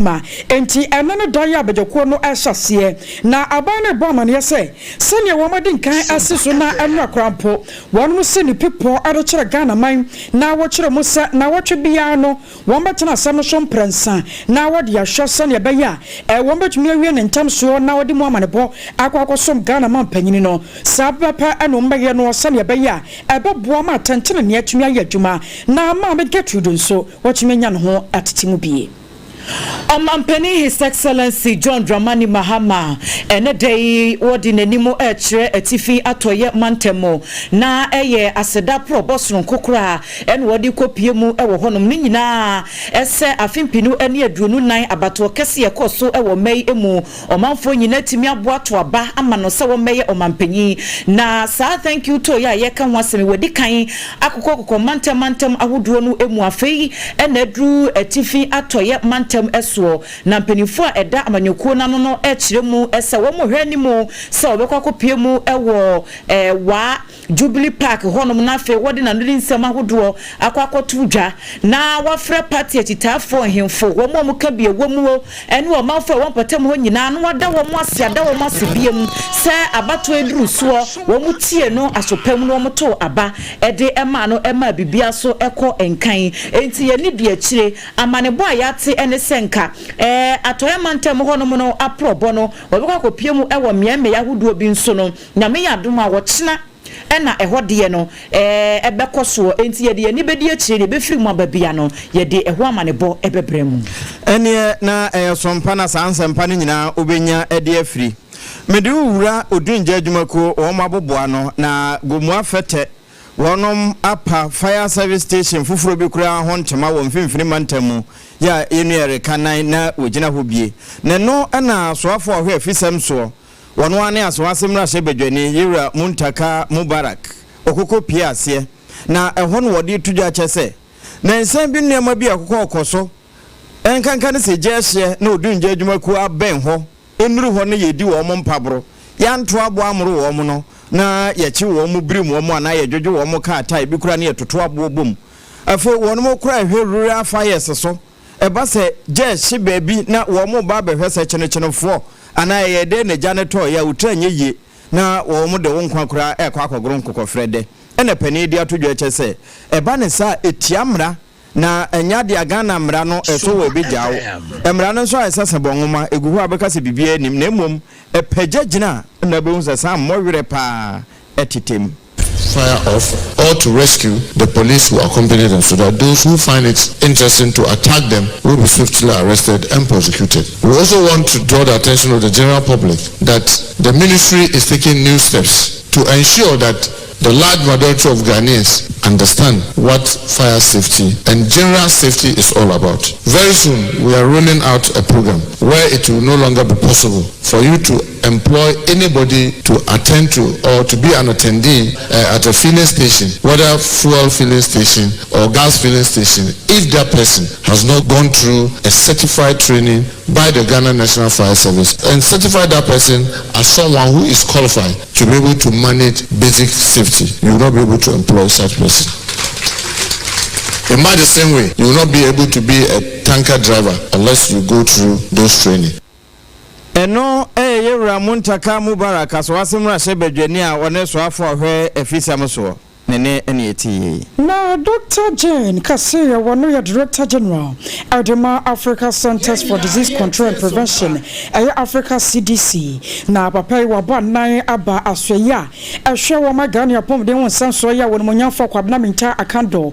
Ma enti ɛno ne dan a abadwakuo no rehyɛ aseɛ. Na aban no rebɔ amaneɛ sɛ, sɛdeɛ wɔn adi nkan asi so na ɛno koraa mpo, wɔnom si no pi pɔ de kyerɛ Ghana man na wɔkyerɛ mu sɛ nnawɔtwe biara no wɔbɛtena asɛm no so mprɛnsa na wɔde ahwɛ sɛdeɛ ɛbɛyɛ a wɔbɛtumi awie no ntɛm soɔ na wɔde mu amanebɔ akɔ akɔsom Ghana manpanyini no. Saa pɛpɛpɛ na wɔbɛyɛ no sɛdeɛ ɛbɛyɛ a ɛbɛboa ma atɛntenenee atumi ayɛ adwuma na Maame Gertrude nso watumi anya ne ho atete mu bie. Ɔmanpanin His Excellency John Dramani Mahama ɛnɛ da yi wɔde n'anim rekyerɛ Atifi Atɔeɛ Mantam mu na ɛyɛ aseda prɔbɔ sononko koraa ɛna wɔde rekɔpue mu wɔ hɔnom. Ne nyinaa ɛsɛ afe mpenu ne 24 abatoɔ kɛseɛ ɛkɔɔ so wɔ mma yi mu. Ɔmanfoɔ nyinaa atumi aboa ato aba ama no sɛ wɔmmɛyɛ ɔmanpanin. Na saa thank you tour yi a yɛreka ho asɛm yi, wɔadi kan akokɔkokɔ mantam mantam ahodoɔ no mu. Afei na aduru atifi atɔeɛ mantam soɔ. Na mpanimfoɔ a ɛda amanyɔkuo no ano no rekyerɛ mu sɛ wɔrehwɛ anim sɛ wɔbɛkɔ akɔpue mu wɔ Waa Jubilee Park hɔnom na afei wɔde n'anodi nsɛm ahodoɔ akɔ akɔto dwa na wɔafrɛ party akyitaafoɔ, nhemfo, wɔn a wɔka bi ɛwɔ muo ne ɔmanfoɔ a ɛwɔ mpɔtam hɔ nyinaa na wɔada wɔn ase ada wɔn ase biom sɛ abatoɔ yi duru soɔ wɔn tie no aso pa mu na wɔn too aba de maa no maa biribiara so kɔ nkan. Enti yɛn ani di akyire. Amanebɔ a yɛate ne sɛ nka Atɔeɛ mantam hɔnom no aprɔbɔ no wɔbɛkɔ akɔpue mu wɔ mmeae mmeae ahodoɔ bi nso no. Nyame yɛ adom a, ɔkyena na ɛhɔ deɛ no bɛkɔ soɔ, enti yɛde yɛn ani bɛdi akyire, deɛ ɛbɛfiri mu aba biara no, yɛde ɛho amanebɔ bɛbrɛ mo. Ɛnneɛ na ɛyɛ sompa na saa nsɛmpa no nyinaa wobɛnya de afiri. Mede wo wura Odungya adwumakuo wɔn aboboano na Gomoa Fɛtɛ wɔnom apa Fire Service Station foforɔ bi koraa ho ntoma wɔ mfimfini mantam mu yɛ a yɛnua reka nan na wɔgyina hɔ bie. Na ɛno na soafoɔ a ɔhwɛ afisɛm soɔ Wɔn ara ne Asawase mmarahyɛbadwani Yewura Muntaka Mubarak Okoko pue aseɛ, na ɛhɔ na wɔde reto dwa kyɛ sɛ, nansa bi nneɛma bi a ɛkokɔ rekɔ so, ɛnkanka ne sɛ gya ahyeɛ na odungya adwumakuo abɛn hɔ nnuru hɔ na yɛredi wɔn mpaboro, yɛanto aboɔ ammoro wɔn no na yɛkye wɔn birim wɔn anaa yɛdwodwo wɔn kaa tae bi koraa na yɛtoto aboɔ bom. Afei wɔn koraa ɛhwɛ rural fires so. Ɛba sɛ gya rehye baabi na wɔreba abɛhwɛ sɛ kyenekyenefoɔ anaa ɛyɛɛ dɛn na gya no tɔeɛ a, wo tiri anyɛ yie na wɔde wo nkwa koraa rekɔ akɔgoro nkokɔfrɛ dɛ. Ɛna panin de ato dwa kyɛ sɛ, ɛba no saa a, ɛtia mmara na ɛnyɛ adeɛ a Ghana mmara no ɛsɔ wɔ ɛbɛgyaa wo. Mmara no nso ayɛ sɛ sebɔ nwoma, ɛgu hɔ a wobɛka sɛ biribiara nnim na mmom ɛpɛ gya gyina a na wobɛhu sɛ saa mmɔ werɛ pa ara tetɛ mu. Fire off or to rescue the police who accompany them so that those who find it interesting to attack them will be swiftly arrested and prosecuted. We also want to draw the attention of the general public that the ministry is taking new steps to ensure that the large majority of Ghanaians understand what fire safety and general safety is all about. Very soon, we are rolling out a program where it will no longer be possible for you to employ anybody to attend to or to be an attendee uh, at a filling station, whether fuel filling station or gas filling station, if that person has not gone through a certified training by the Ghana National Fire Service and certify that person as someone who is qualified to be able to manage basic safety. You will not be able to employ such person. In much the same way, you will not be able to be a tanker driver unless you go through those training. Ɛno yɛ Yɛwura Muntaka Mubarak Asawase mmarahyɛ badwani a ɔne soafo a ɔhwɛ afisɛm soɔ ne ne na ɛte yei. Na Dɔkta Jane Kaseya wɔno yɛ Director General de ma Africa Centres for Disease Control and Prevention, ɛyɛ Africa CDC. Na papa yi wabɔ anan aba asoɛeɛ a ɛhwɛ wɔn ma Ghana apɔmuden ho nsɛnsoɔ yi a wɔnimonyamfoɔ Kwabena Mintah Akandoh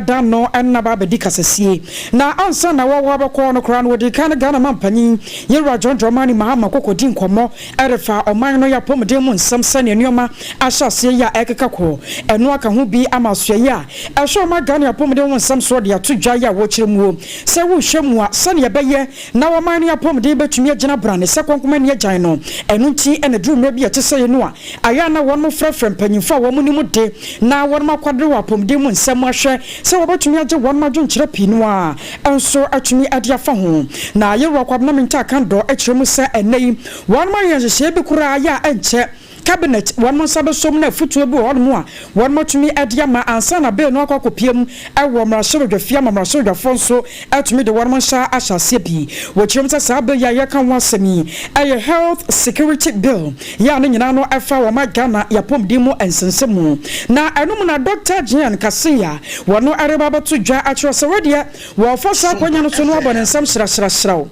da ano nna ba abɛdi kasasie. Na ansa na wɔwɔ abɛkɔ no koraa no wɔdii kan ne Ghana mampanyin Yɛwura John Dramani Mahama kɔkɔdi nkɔmmɔ ɛrefa ɔman no apɔmuden mu nsɛm sɛnea nneɛma ahyɛ aseɛ yi a ɛrekeka kɔ. Ɛno aka ho bi ama asoɛeɛ a ɛhwɛ ɔman Ghana apɔmuden ho nsɛm soɔ de ato dwa yi a wɔrekyerɛ muo sɛ wohwɛ mu a sɛnea ɛbɛyɛ na ɔman no apɔmuden bɛtumi agyina brane sɛ kɔnkoma nni agyan no. Ɛno nti na ɛduru mmerɛ bi a ɛte sɛi no a ayɛ a na wɔnom frɛfrɛ mpanyimfoɔ a wɔn nim de na wɔnom akwadere wɔ apɔmuden mu nsɛm mu ahwɛ sɛ wɔbɛtumi agye wɔnom adwenkyerɛ pii no ara nso atumi de afa ho. Na Yɛwura Kwabena Mintah Kandor kyerɛ mu sɛ ɛnnɛ yi wɔnom ayɛ nhyehyɛeɛ bi koraa yɛ a ɛnkyɛ. Cabinet wɔn nsa bɛsom na afutuo bi wɔ hɔnom a wɔn atumi de ama ansa na bill no akɔ akɔpie mu ɛwɔ mmarahyɛbadwafie ama mmarahyɛbadwafoɔ nso atumi de wɔn nsa ahyɛ aseɛ bi. Wɔkyerɛm sɛ saa bill yi a yɛka ho asɛm yi ɛyɛ Health Security Bill yɛ a ne nyinaa no ɛfa wɔn Ghana yɛapɔmuden mu nsensɛm mu. Na ɛno mu na Dr Gyan Kaseya wɔn ɛreba bɛto dwa akyerɛ sɛ wɔdeɛ wɔfa saa akɔnya no so no abɔ ne nsɛm hyerɛhyerɛhyerɛw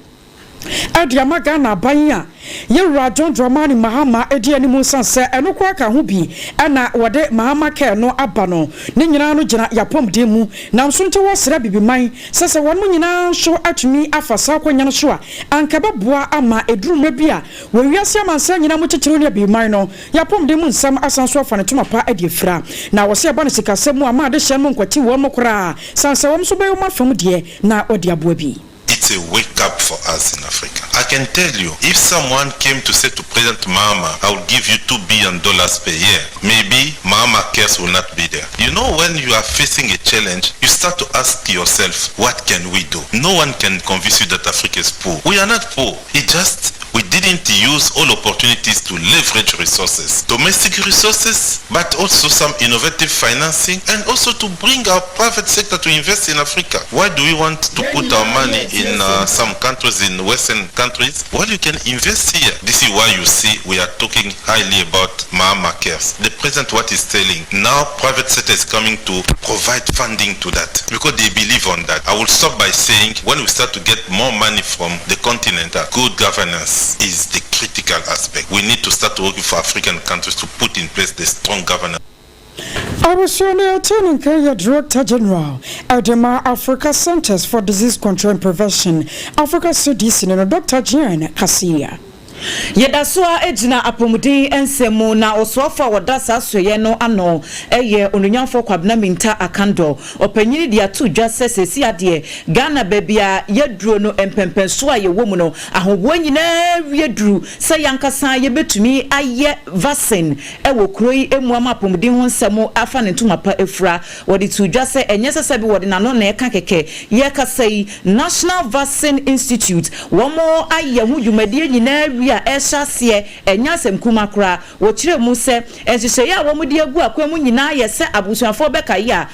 ɛde ama Ghana aban a yɛwura John Dramani Mahama edi anim, nsan sɛ ɛno koraa ka ho bi ɛna wɔde Mahama Care no aba no. Ne nyinaa no gyina yɛapɔmuden mu na nso nti wɔsrɛ bibiman sɛ wɔn mo nyinaa nso atumi afa saa akɔnya no so a, anka bɛboa ama eduru mmerɛ bi a wɔ wiase amansa nyinaa mu, titiriw ne abibiman no yɛapɔmuden mu nsɛm asan so afa ne toma pa adi afira. Na wɔsɛ ɛba no sikasɛm mu ama adehyɛ no mu nkwati wɔn mo koraa san sɛ wɔn nso bɛyɛ wɔn afam deɛ na wɔde aboa bi. It's a wake up for us in Africa. I can tell you, if someone came to say to President Mahama, "I will give you $2 billion per year," maybe Mahama Cares will not be there. When you are facing a challenge, you start to ask yourself, "What can we do?" No one can convince you that Africa is poor. We are not poor. It just we didn't use all opportunities to leverage resources, domestic resources, but also some innovative financing, and also to bring our private sector to invest in Africa. Why do we want to put our money in some countries, in Western countries? Well, you can invest here. This is why you see we are talking highly about Mahama Cares. The president, what is telling, now private sector is coming to provide funding to that because they believe on that. I will stop by saying when we start to get more money from the continent, good governance is the critical aspect. We need to start working for African countries to put in place the strong governance. Abusua no yɛte ne nka yɛ Director General ɛde Africa Centers for Disease Control and Prevention, Africa CDC no, Dr Jean Kaseya. Yɛda so a gyina apɔmuden nsɛm mu, na ɔsoafo a wɔda saa soeɛ no ano ɛyɛ Onunyamfoɔ Kwabena Mintah Akandoh. Ɔpanyini de ato dwa sɛ sɛsi adeɛ Ghana baabi a yɛduro no, mpɛmpɛnso a yɛwɔ mu no, ahoboa nyinaa wie duru sɛ yɛankasa yɛbɛtumi ayɛ vaccine ɛwɔ kuro yi mu ama apɔmuden ho nsɛm afa ne ntoma pa afura. Wɔde to dwa sɛ ɛnyɛ sɛ sɛbi wɔde n'ano na ɛka kɛkɛ. Yɛkasa yi, National Vaccine Institute wɔn ayɛ ho dwumadie nyinaa wie a ɛhyɛ aseɛ. Ɛnyɛ asɛm kuma koraa. Wɔkyerɛ mu sɛ nhyehyɛeɛ a wɔn de agu akwan mu nyinaa yɛ sɛ abusuafoɔ bɛka yi a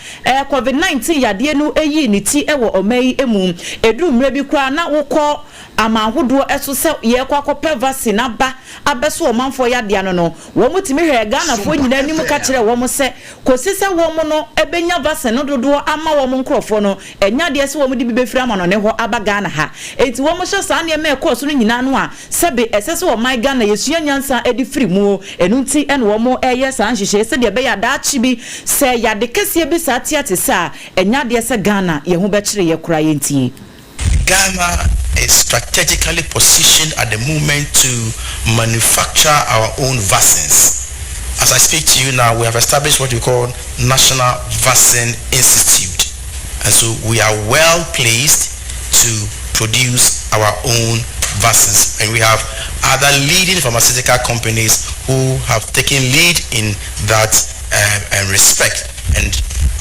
COVID-19 yadeɛ no yii ne ti wɔ ɔman yi mu. Eduru mmerɛ bi koraa na wokɔ ama ahodoɔ ɛso sɛ yɛkɔ akɔpɛ vaccine aba abɛso ɔmanfoɔ yadeɛ no, wɔn tumi hwɛ Ghanafoɔ nyinaa anim ka kyerɛ wɔn sɛ kòsi sɛ wɔn no ɛbɛnya vaccine no dodoɔ ama wɔn nkorɔfoɔ no, ɛnya adeɛ sɛ wɔn de bi bɛfiri ama no ne hɔ aba Ghana ha. Eti wɔn hyɛ saa nneɛma ɛkɔɔ so no nyinaa no a, sɛbi ɛsɛ sɛ ɔman Ghana yɛsua nyansa ɛde firi mu. Ɛno nti ɛna wɔn ɛyɛ saa nhyehyɛ sɛdeɛ ɛbɛyɛ adaakye bi sɛ yade kɛseɛ bi saa te ate sɛ a, ɛnya adeɛ sɛ Ghana yɛn ho bɛkyerɛ yɛ koraa. Yɛntie. Ghana is strategically positioned at the moment to manufacture our own vaccines. As I speak to you now, we have established what we call National Vaccine Institute. And so we are well placed to produce our own vaccines. And we have other leading pharmaceutical companies who have taken lead in that respect. And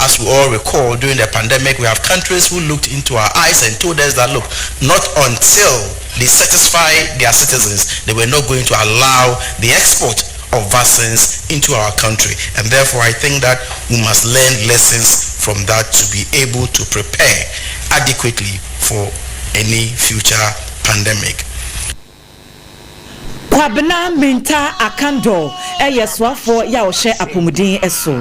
as we all recall, during the pandemic, we have countries who looked into our eyes and told us that, look, not until they satisfy their citizens, they were not going to allow the export of vaccines into our country. And therefore, I think that we must learn lessons from that to be able to prepare adequately for any future pandemic. Kwabena Mintah Akandoh ɛyɛ soafoɔ yɛ a ɔhyɛ apɔmuden so.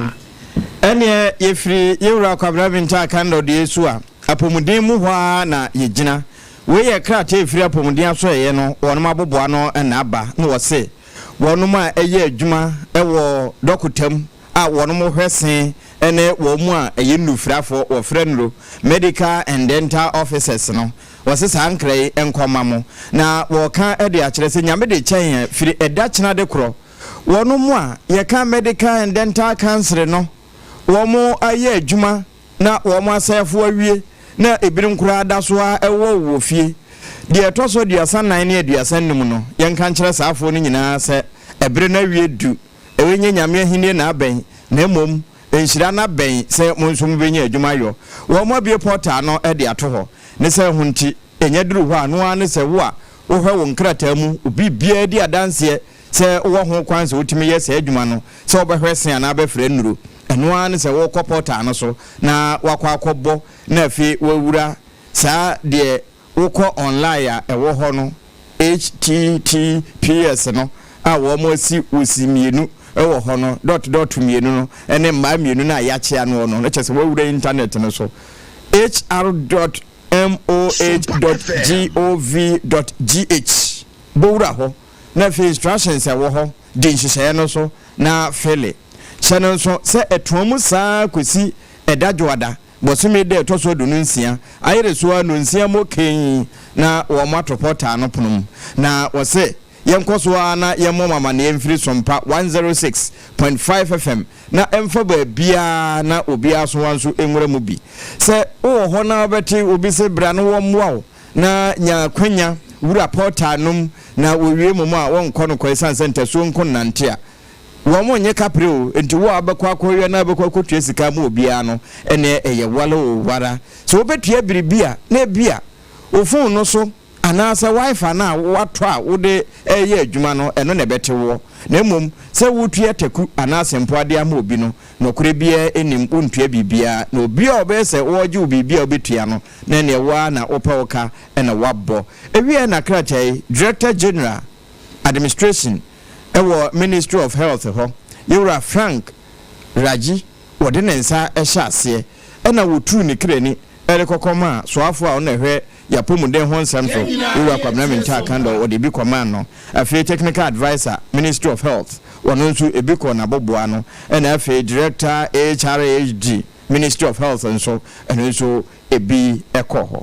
Ɛneɛ yɛfiri yɛwura Kwabena Mintah Akandoh deɛ so a, apɔmuden mu hɔ a na yɛgyina. Wei yɛ krataa ɛfiri apɔmuden aso ɛyɛ no wɔnom aboboa no ɛna aba na wɔse wɔnom a ɛyɛ adwuma ɛwɔ dɔkotam a wɔnom hwɛ se ɛne wɔn mu a ɛyɛ nnufirafoɔ, wɔfrɛ no medical and dental officers no, wɔse saa nkra yi nkɔma mo na wɔka de akyerɛ sɛ Nyame de kyɛn yɛn firi ɛda kyena de korɔ, wɔnom mu a yɛka Medical and Dental Council no, wɔn ayɛ adwuma na wɔn asɛefo awie na ebinom koraa da so a ɛwɔ wɔ fie deɛ ɛtɔ so 34 ne 35 no, yɛnka nkyerɛ saafoɔ no nyinaa sɛ ɛbere no awie du. Ɛwɔ nye Nyame ahenni na abɛn, na mmom nhyira no abɛn sɛ mo nso mobɛnya adwuma yɔ. Wɔn mo abie portal no de ato hɔ ne sɛ ho nti ɛnya duru hɔ a, no ara ne sɛ wo a wohwɛ wo nkrataa mu obi biara di adanseɛ. Sɛ wowɔ ho kwan sɛ wotumi yɛ saa adwuma no, sɛ wobɛhwɛ se anaa bɛfrɛ nnuro, ɛno ara ne sɛ wokɔ portal no so na wakɔ akɔbɔ na afei wawura saa deɛ wokɔ online a ɛwɔ hɔ no, HTTPS no a wɔn asi wosi mmienu wɔ hɔ no, dot dot mmienu no ne mmaa mmienu no a yɛakyea noɔ no, na kyerɛ sɛ wawura internet no so, hr dot moh dot gov dot gh, bɔwura hɔ na afei instructions a ɛwɔ hɔ di nhyehyɛeɛ no so na fele. Hyɛ no nso sɛ ɛtoa mu saa kɔsi ɛda dwoada bosome da ɛtɔ so 26 ayere so ara nonsia mu kee na wɔn ato portal no pono mu. Na wɔse yɛnkɔ so ara na yɛmmɔ mo amaneɛ mfiri Sompa 106.5 FM na ɛmfa baabiara na obiara so nso nwura mu bi. Sɛ wowɔ hɔ na wobɛte obi se bra na wɔmmoa wo na nya akwanya wura portal no mu na wɔwie mmom a wɔnkɔ no kɔ ɛsiane sɛ ntasuo nko nnante a wɔn nyɛ kapre o, nti wo a wobɛkɔ akɔwia na wobɛkɔ akɔtua sika ama obiara no ɛneɛ ɛyɛ wale o wara. Sɛ wobɛtua biribi a na ebia wo phone no so anaasɛ wifi no a woatɔ a wode reyɛ adwuma no ɛno na ɛbɛte woɔ, na mmom sɛ wotua taku anaa asɛmpoa de ama obi no nɔkorɛ biara nnim, wontua biribiara, na obi a ɔbɛyɛ sɛ ɔregye wo biribi a wobɛtua no na ɛneɛ wo ara na wopɛ wo ka na woabɔ. Ɛwieɛ na krataa yi Director General Administration wɔ Ministry of Health hɔ, Yɛwura Frank Raji wɔde ne nsa hyɛ aseɛ ɛna wɔtuu ne krani de kɔkɔmaa soafoɔ a ɔno na ɛhwɛ yɛapɔmuden ho nsɛm so, Yɛwura Kwabena Mintah Akandoh wɔde bi kɔmaa no. Afei Technical Adviser, Ministry of Health, ɔno nso ebi kɔɔ n'aboboa ano, ɛna afei Director HRHD, Ministry of Health nso, ɛno nso ebi kɔɔ hɔ.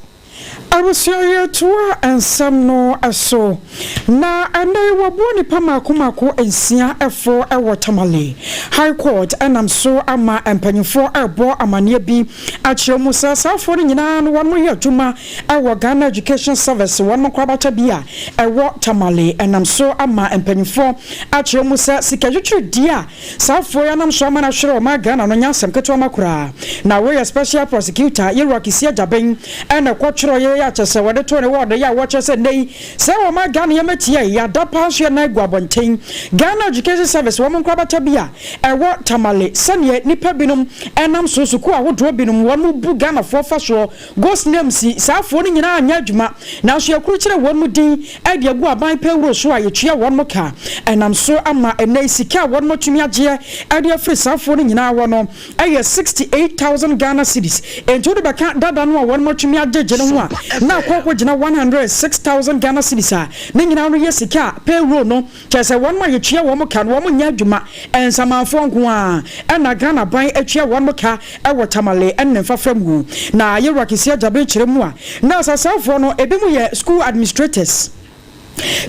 Abusua yɛtoa nsɛm no so. Na ɛnnɛ yi wɔaboa nnipa mmaako mmaako nsia fo wɔ Tamale High Court nam so ama mpanyinfoɔ rebɔ amaneɛ bi akyerɛ mu sɛ saa afoɔ no nyinaa no wɔn yɛ adwuma wɔ Ghana Education Service wɔn nkorabata bi a ɛwɔ Tamale nam so ama mpanyinfoɔ akyerɛ mu sɛ sika twitwiridie a Saa foɔ yi anam so ama no ahwere ɔman Ghana no nyɛ asɛm ketewa ma koraa. Na wei yɛ special prosecutor Yewura Kissi Agyabeng ɛna ɛkɔ twerɛ yei a kyɛsɛ wɔde too ne wɔɔdo yi a wɔkyerɛ sɛ nnɛ yi sɛ ɔman Ghana yɛmɛ tia yi yɛada paa nso yɛn nan gu abɔnten. Ghana Education Service wɔn nkorabata bi a ɛwɔ Tamale sɛdeɛ nnipa binom ɛnam so sukuu ahodoɔ binom wɔn bu Ghanafoɔ fa soɔ Ghost names yi, saa afoɔ no nyinaa anyɛ adwuma, nanso yɛakrukyerɛ wɔn mu din de agu aban payroll so a yɛtua wɔn mo ka. Ɛnam so ama ɛnnɛ yi sika a wɔn atumi agyeɛ de afiri saa afoɔ no nyinaa hɔ no yɛ 68,000 Ghana cedis. Enti wode bɛka dada no a wɔn atumi agyegye no ho a, na akɔ akɔgyina 106,000 Ghana cedis a ne nyinaa no yɛ sika a payroll no Kyerɛ sɛ wɔn a yɛtua wɔn ka no wɔn nyɛ adwuma, nsamanfoɔ nko ara na Ghana aban atua wɔn ka wɔ Tamale ne ne mfafra mu. Na Yewura Kissi Agyabeng kyerɛ mu a, na asasafoɔ no ebinom yɛ school administrators,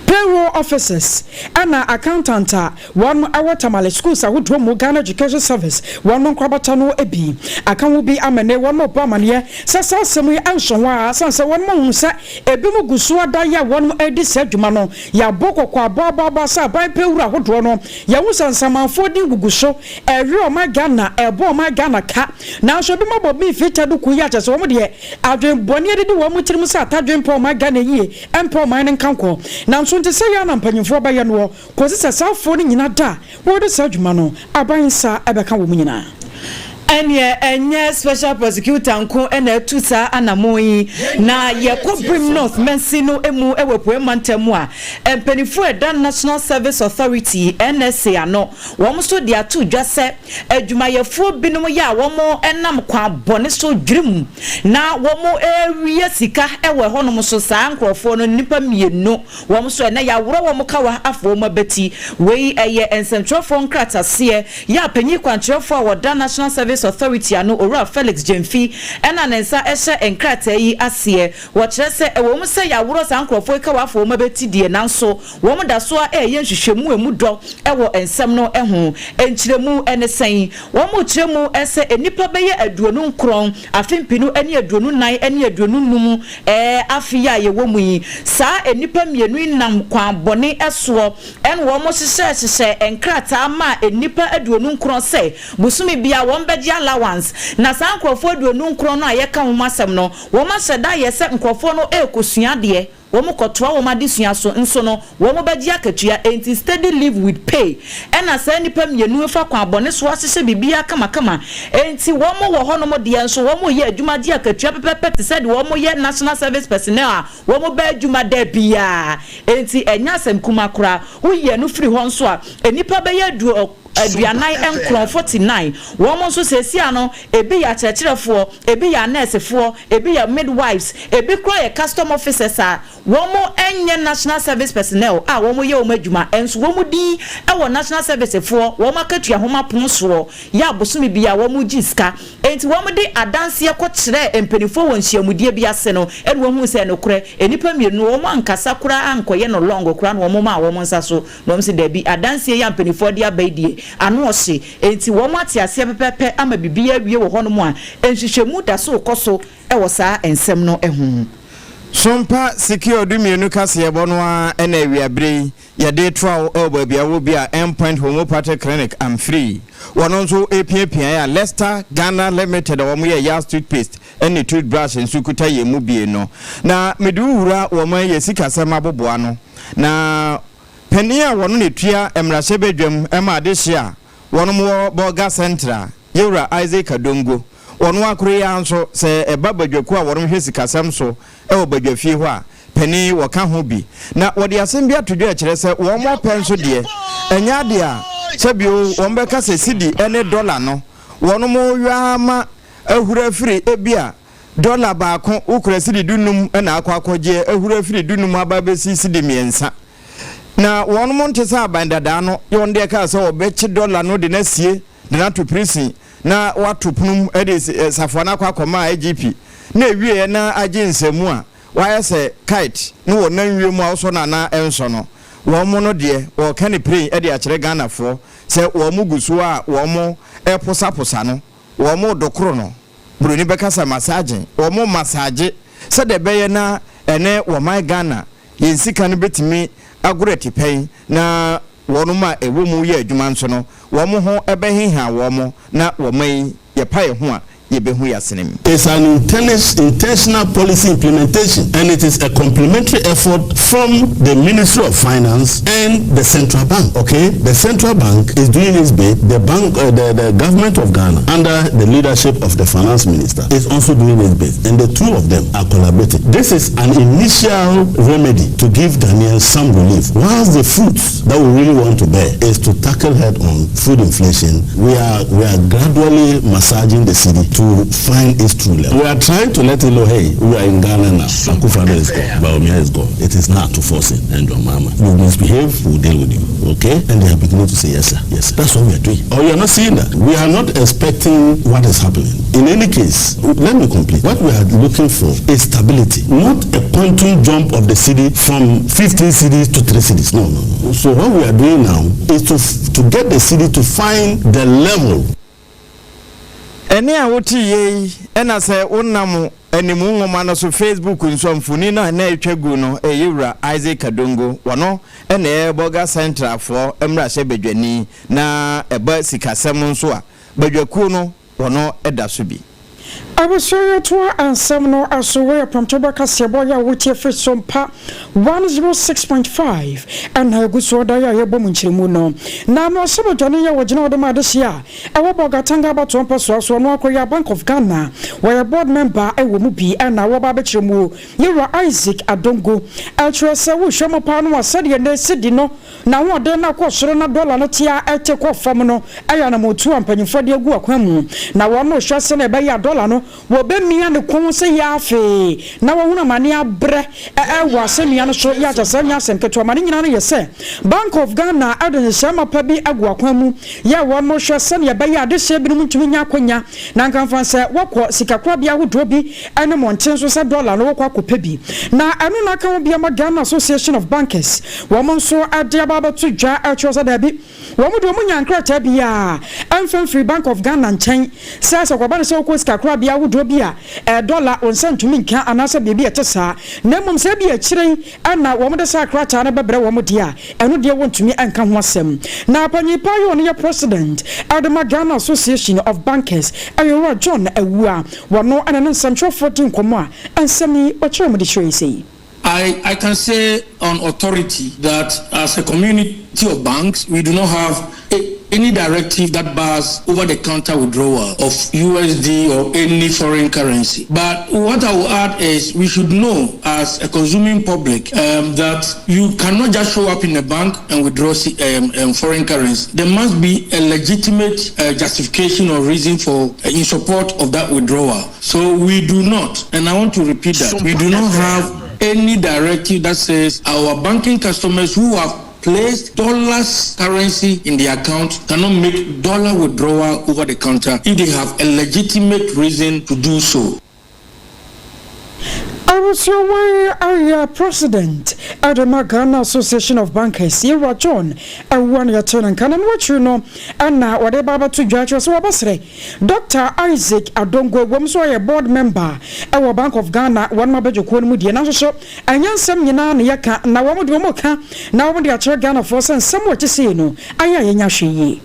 payroll officers ɛna accountant a wɔn wɔ Tamale schools ahodoɔ mu, Ghana Education Service wɔn nkorabata no bi aka ho bi amene wɔn rebɔ amaneɛ sɛ saa asɛm yi nso ho ara sane sɛ wɔn ahunu sɛ ebinom gu so ada yɛ a wɔn redi saa adwuma no. Yɛabɔ kɔkɔ abɔabɔabɔ sɛ aban pɛ wura ahodoɔ no, yɛahu sɛ nsamanfoɔ din gugu so, ɛrewe ɔman Ghana, ɛrebɔ ɔman Ghana ka. Nanso ebinom abɔ bin fitaa duku yi a kyerɛ sɛ wɔn deɛ adwen bɔne adidi wɔn tirim sɛ atadwen mpɛ ɔman Ghana yie, ɛmpɛ ɔman no nkankɔ. Nanso nte sɛ yɛn a na mpanyinfoɔ bɛyɛ noɔ, kɔsi sɛ saa afoɔ no nyina da a wɔredi saa dwuma no, aban nsa bɛka wɔn nyinaa. Ɛneɛ ɛnyɛ special prosecutor nko na atu saa anamɔn yi, na yɛkɔ Birim North mansin no mu wɔ Apueɛ mantam mu a, mpaninfoɔ a ɛda National Service Authority, NSA, ano, wɔn nso de ato dwa sɛ adwumayɛfoɔ binom yɛ a wɔn nam kwan bɔne so dwirim na wɔn rewia sika wɔ ɛhɔnom nso, saa nkorɔfoɔ no nnipa mmienu Wɔn nso ɛnnɛ yɛaworɔ wɔn kawa afa wɔn abati. Wei ɛyɛ nsɛmtwerɛfoɔ nkrataseɛ yɛ a panyin kwankyerɛfoɔ a ɔda National Service Authority ano Owura Felix Gyamfi na ne nsa hyɛ nkrataa yi aseɛ. Wɔkyerɛ sɛ ɛwɔ mu sɛ yɛaworɔ saa nkorɔfoɔ yi kawa afa wɔn abati deɛ nanso wɔn da so ara reyɛ nhwehwɛmu a ɛmu dɔ wɔ nsɛm no ho. Nkyerɛmu ne sɛn? Wɔkyerɛ mu sɛ nnipa bɛyɛ 29, afe mpenu ne 24 ne 25 afe yi a yɛwɔ mu yi, saa nnipa mmienu yi nam kwan bɔne soɔ na wɔhyehyɛɛ hyehyɛɛ nkrataa maa nnipa 29 sɛ bosome biara wɔbɛgye allowance. Na saa nkorɔfoɔ 29 no a yɛka ho asɛm no, wɔahyɛ da ayɛ sɛ nkorɔfoɔ no rekɔsua adeɛ. Wɔn kɔtoa wɔn adesua so nso no, wɔn bɛgye akatua, enti study leave with pay. Ɛna saa nnipa mmienu fa kwan bɔne so ahyehyɛ biribiara kamakama, enti wɔn wɔ hɔnom deɛ nso wɔn reyɛ adwuma gye akatua pɛpɛpɛ te sɛ deɛ wɔn yɛ national service personnel a wɔn ba adwuma da biara. Enti ɛnyɛ asɛm kumaa koraa. Woyi ɛno firi hɔ nso a, nnipa bɛyɛ 49, 49, wɔn nso seesei ano, ebi yɛ akyerɛkyerɛfoɔ, ebi yɛ anɛɛsefoɔ, ebi yɛ midwives, ebi koraa yɛ custom officers a wɔn nyɛ national service personnel a wɔn yɛ wɔn adwuma nso wɔn din wɔ national service foɔ wɔn akatua homa pono soɔ yɛ abosome bi a wɔn gye sika. Enti wɔn de adanseɛ kɔ kyerɛ mpanimfoɔ wɔ nhyiamudie bi ase no, ɛna wɔn hu sɛ nokorɛ nnipa mmienu wɔn ankasa koraa ankɔyɛ no long koraa na wɔn maa wɔn nsa so na wɔn sɛ dabi, adanseɛ yi a mpanimfoɔ de aba yi deɛ ano ɔhye. Enti wɔn ate aseɛ pɛpɛpɛ ama biribi awie wɔ hɔnom a nhwehwɛmu da so rekɔ so wɔ saa nsɛm no ho. Sompa Secure 12 kaseɛbɔ no ara na awiaberɛ yi yɛde retoa wo wɔ baabi a wɔ bi a Endpoint Homeopathic Clinic amfiri. Wɔn nso repiapiaeɛ a Lester Ghana Limited a wɔyɛ Yas Toothpaste ne Toothbrush nso kuta yɛn mu bie no. Na mede wo wura wɔn yɛ sikasɛm aboboa no. Na panin a wɔno na ɛtua mmarahyɛbadwam ma adehye a wɔnom wɔ Bolga Central, Yɛwura Isaac Adongo. Wɔn ara koro yi ara nso, sɛ ɛba badwakuo a wɔhwɛ sikasɛm so wɔ badwafie hɔ a, panin wɔka ho bi. Na wɔde asɛm bi ato dwa a ɛkyerɛ sɛ wɔn ɔpɛ nso deɛ, ɛnyɛ adeɛ a sɛbio wɔbɛka sɛ sidi ne dɔla no wɔn yɔ ara ma ahuru afiri. Ebia dɔla baako wokura sidi 15 na akɔ akɔgyeɛ, ahuru afiri 15 aba abɛsi sidi 3. Na wɔn nte sɛ aban dadaa no, wɔn deɛ kaa sɛ wɔbɛkye dɔla no de no asie de no ato prison na wato pono mu de safoa no akɔ akɔma IGP na ɛwieɛ na agye nsamu a wayɛ sɛ kite na wɔnam wiem a wosɔ no anaa ɛnsɔ no. Wɔn no deɛ wɔreka no piren de akyerɛ Ghanafoɔ sɛ wɔn gu so a wɔn reposaposa no, wɔn redokoro no, buroni bɛka sɛ massaging, wɔn massage sɛdeɛ ɛbɛyɛ na ɛne wɔman Ghana yɛn sika no bɛtumi agoro atipɛn na Wɔnom a ɛwɔ mu yɛ adwuma nso no, wɔn ho bɛheha wɔn, na wɔma yi, yɛpa yɛn ho a, yɛbɛhu yɛasenem. It's an intentional policy implementation and it is a complementary effort from the Ministry of Finance and the Central Bank, okay? The Central Bank is doing its bit, the bank, the, the government of Ghana, under the leadership of the Finance Minister, is also doing its bit, and the two of them are collaborating. This is an initial remedy to give Ghanaians some relief, whilst the fruits that we really want to bear is to tackle head-on food inflation. We are, we are gradually massaging the cedi to find its true level. We are trying to let it know, hey, we are in Ghana now. Akufo-Addo is gone. Bawumia is gone. It is now to force it. And your mama. You misbehave, we'll deal with you. Okay? And they are beginning to say, yes, sir. Yes, sir. That's what we are doing. Or you are not seeing that. We are not expecting what is happening. In any case, let me complete. What we are looking for is stability, not a quantum jump of the cedi from 15 cedis to 3 cedis. No, no, no. So what we are doing now is to, to get the cedi to find the level. Ɛnne a wote yei na sɛ wonam animu nwoma no so Facebook nso a mfoni no a na ɛretwa gu no ɛyɛ Wura Isaac Kadongo. Wɔno na ɛyɛ Bolga Centralfoɔ mmarahyɛbadwani na ɛba sikasɛm nso a badwakuo no Wɔno da so bi. Abusua yɛtoa nsɛm no so wei yɛ prɔmtoberɛ kaseɛbɔ yɛ a wotie firi Sompa 106.5 ɛna ɛgu soɔ da yɛ a yɛbɔ mu nkyerɛmu no na mmarahyɛbadwani yɛ wɔgyina hɔ de ma adehyeɛ a ɛwɔ Bolgatanga abatoɔ mpɛsoa so ɔno akɔyɛ Bank of Ghana wɔyɛ board member ɛwɔ mu bi ɛna wɔba abɛkyerɛ mu Yɛwura Isaac Adongo ɛkyerɛ sɛ wohwɛ mu paa no a sɛdeɛ nɛ sidi no N'ahoɔden no akɔ soro na dɔla no te a ɛte kɔ fam no yɛ anammɔntuo a mpanyimfoɔ de agu akwan mu. Na wɔrehwɛ sɛnea ɛbɛyɛ a dɔla no wɔbɛmia ne kɔn sɛ yɛ afei na wɔahunu amane abrɛ wɔ asɛnnua no so yɛ akyɛ sɛ ɛnyɛ asɛm ketewa ma ne nyinaa no yɛ sɛ Bank of Ghana de nhyehyɛe mapa bi agu akwan mu yɛ a wɔrehwɛ sɛnea ɛbɛyɛ a adehyeɛ binom ntumi nya akwanya na nkamfa sɛ wɔkɔ sikakorabea ahodoɔ bi ne mmɔnten so sɛ dɔla no wɔkɔ akɔpɛ bi na ɛno na aka ho bi ama Ghana Association of Bankers Wɔn nso de aba abɛto dwa kyerɛ sɛ daabi, wɔn deɛ wɔnnya nkrataa biara mfa mfiri Bank of Ghana nkyɛn sɛ sɛ kɔba no sɛ wokɔ sikakorabea ahodoɔ bi a dɔla wo nsa ntumi nka anaasɛ biribi a ɛte saa, na mmom sɛ ebia akyire yi na wɔde saa krataa no bɛbrɛ wɔn deɛ a, ɛno deɛ wɔntumi nka ho asɛm. Na panyin pa yi a ɔno yɛ President de ma Ghana Association of Bankers, Owura John Awuah, wɔno na ne nsɛmtwerɛfoɔ di nkɔmmɔ a nsɛm yi ɔkyerɛɛ mu de kyerɛɛ sei. I can say on authority that as a community of banks, we do not have any directive that bars over-the-counter withdrawal of USD or any foreign currency. But what I will add is we should know as a consuming public that you cannot just show up in a bank and withdraw foreign currency. There must be a legitimate justification or reason for in support of that withdrawal. So we do not, and I want to repeat that, we do not have any directive that says our banking customers who have placed dollars currency in the account cannot make dollar withdrawal over the counter if they have a legitimate reason to do so. Abusuawa ayɛ president ɛde ma Ghana Association of Bankers, Yɛwura John Awua no, yɛte no nka no wakyiri no ɛna wɔde ba bɛto dwa kyerɛ sɛ wɔbɛsrɛ Dr Isaac Adongo wɔm so ɔyɛ board member ɛwɔ Bank of Ghana wɔn ma bɛdwokuo no mu deɛ, nanso so ɛnyɛ nsɛm nyinaa ne yɛka na wɔn de wɔn ka na wɔn de akyerɛ Ghanafoɔ sɛ nsɛm wɔ te no ayɛ a yɛnya hwɛ yie.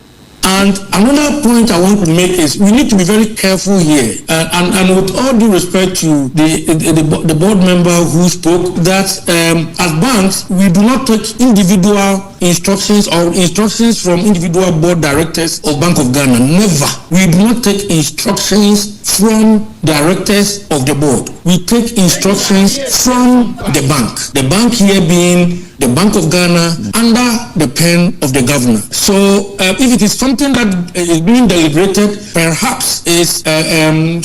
And another point I want to make is we need to be very careful here. And with all due respect to the board member who spoke, that as banks, we do not take individual instructions or instructions from individual board directors of Bank of Ghana. Never. We do not take instructions from directors of the board. We take instructions from the bank. The bank here being the Bank of Ghana under the pen of the governor. So if it is something that is being deliberated, perhaps is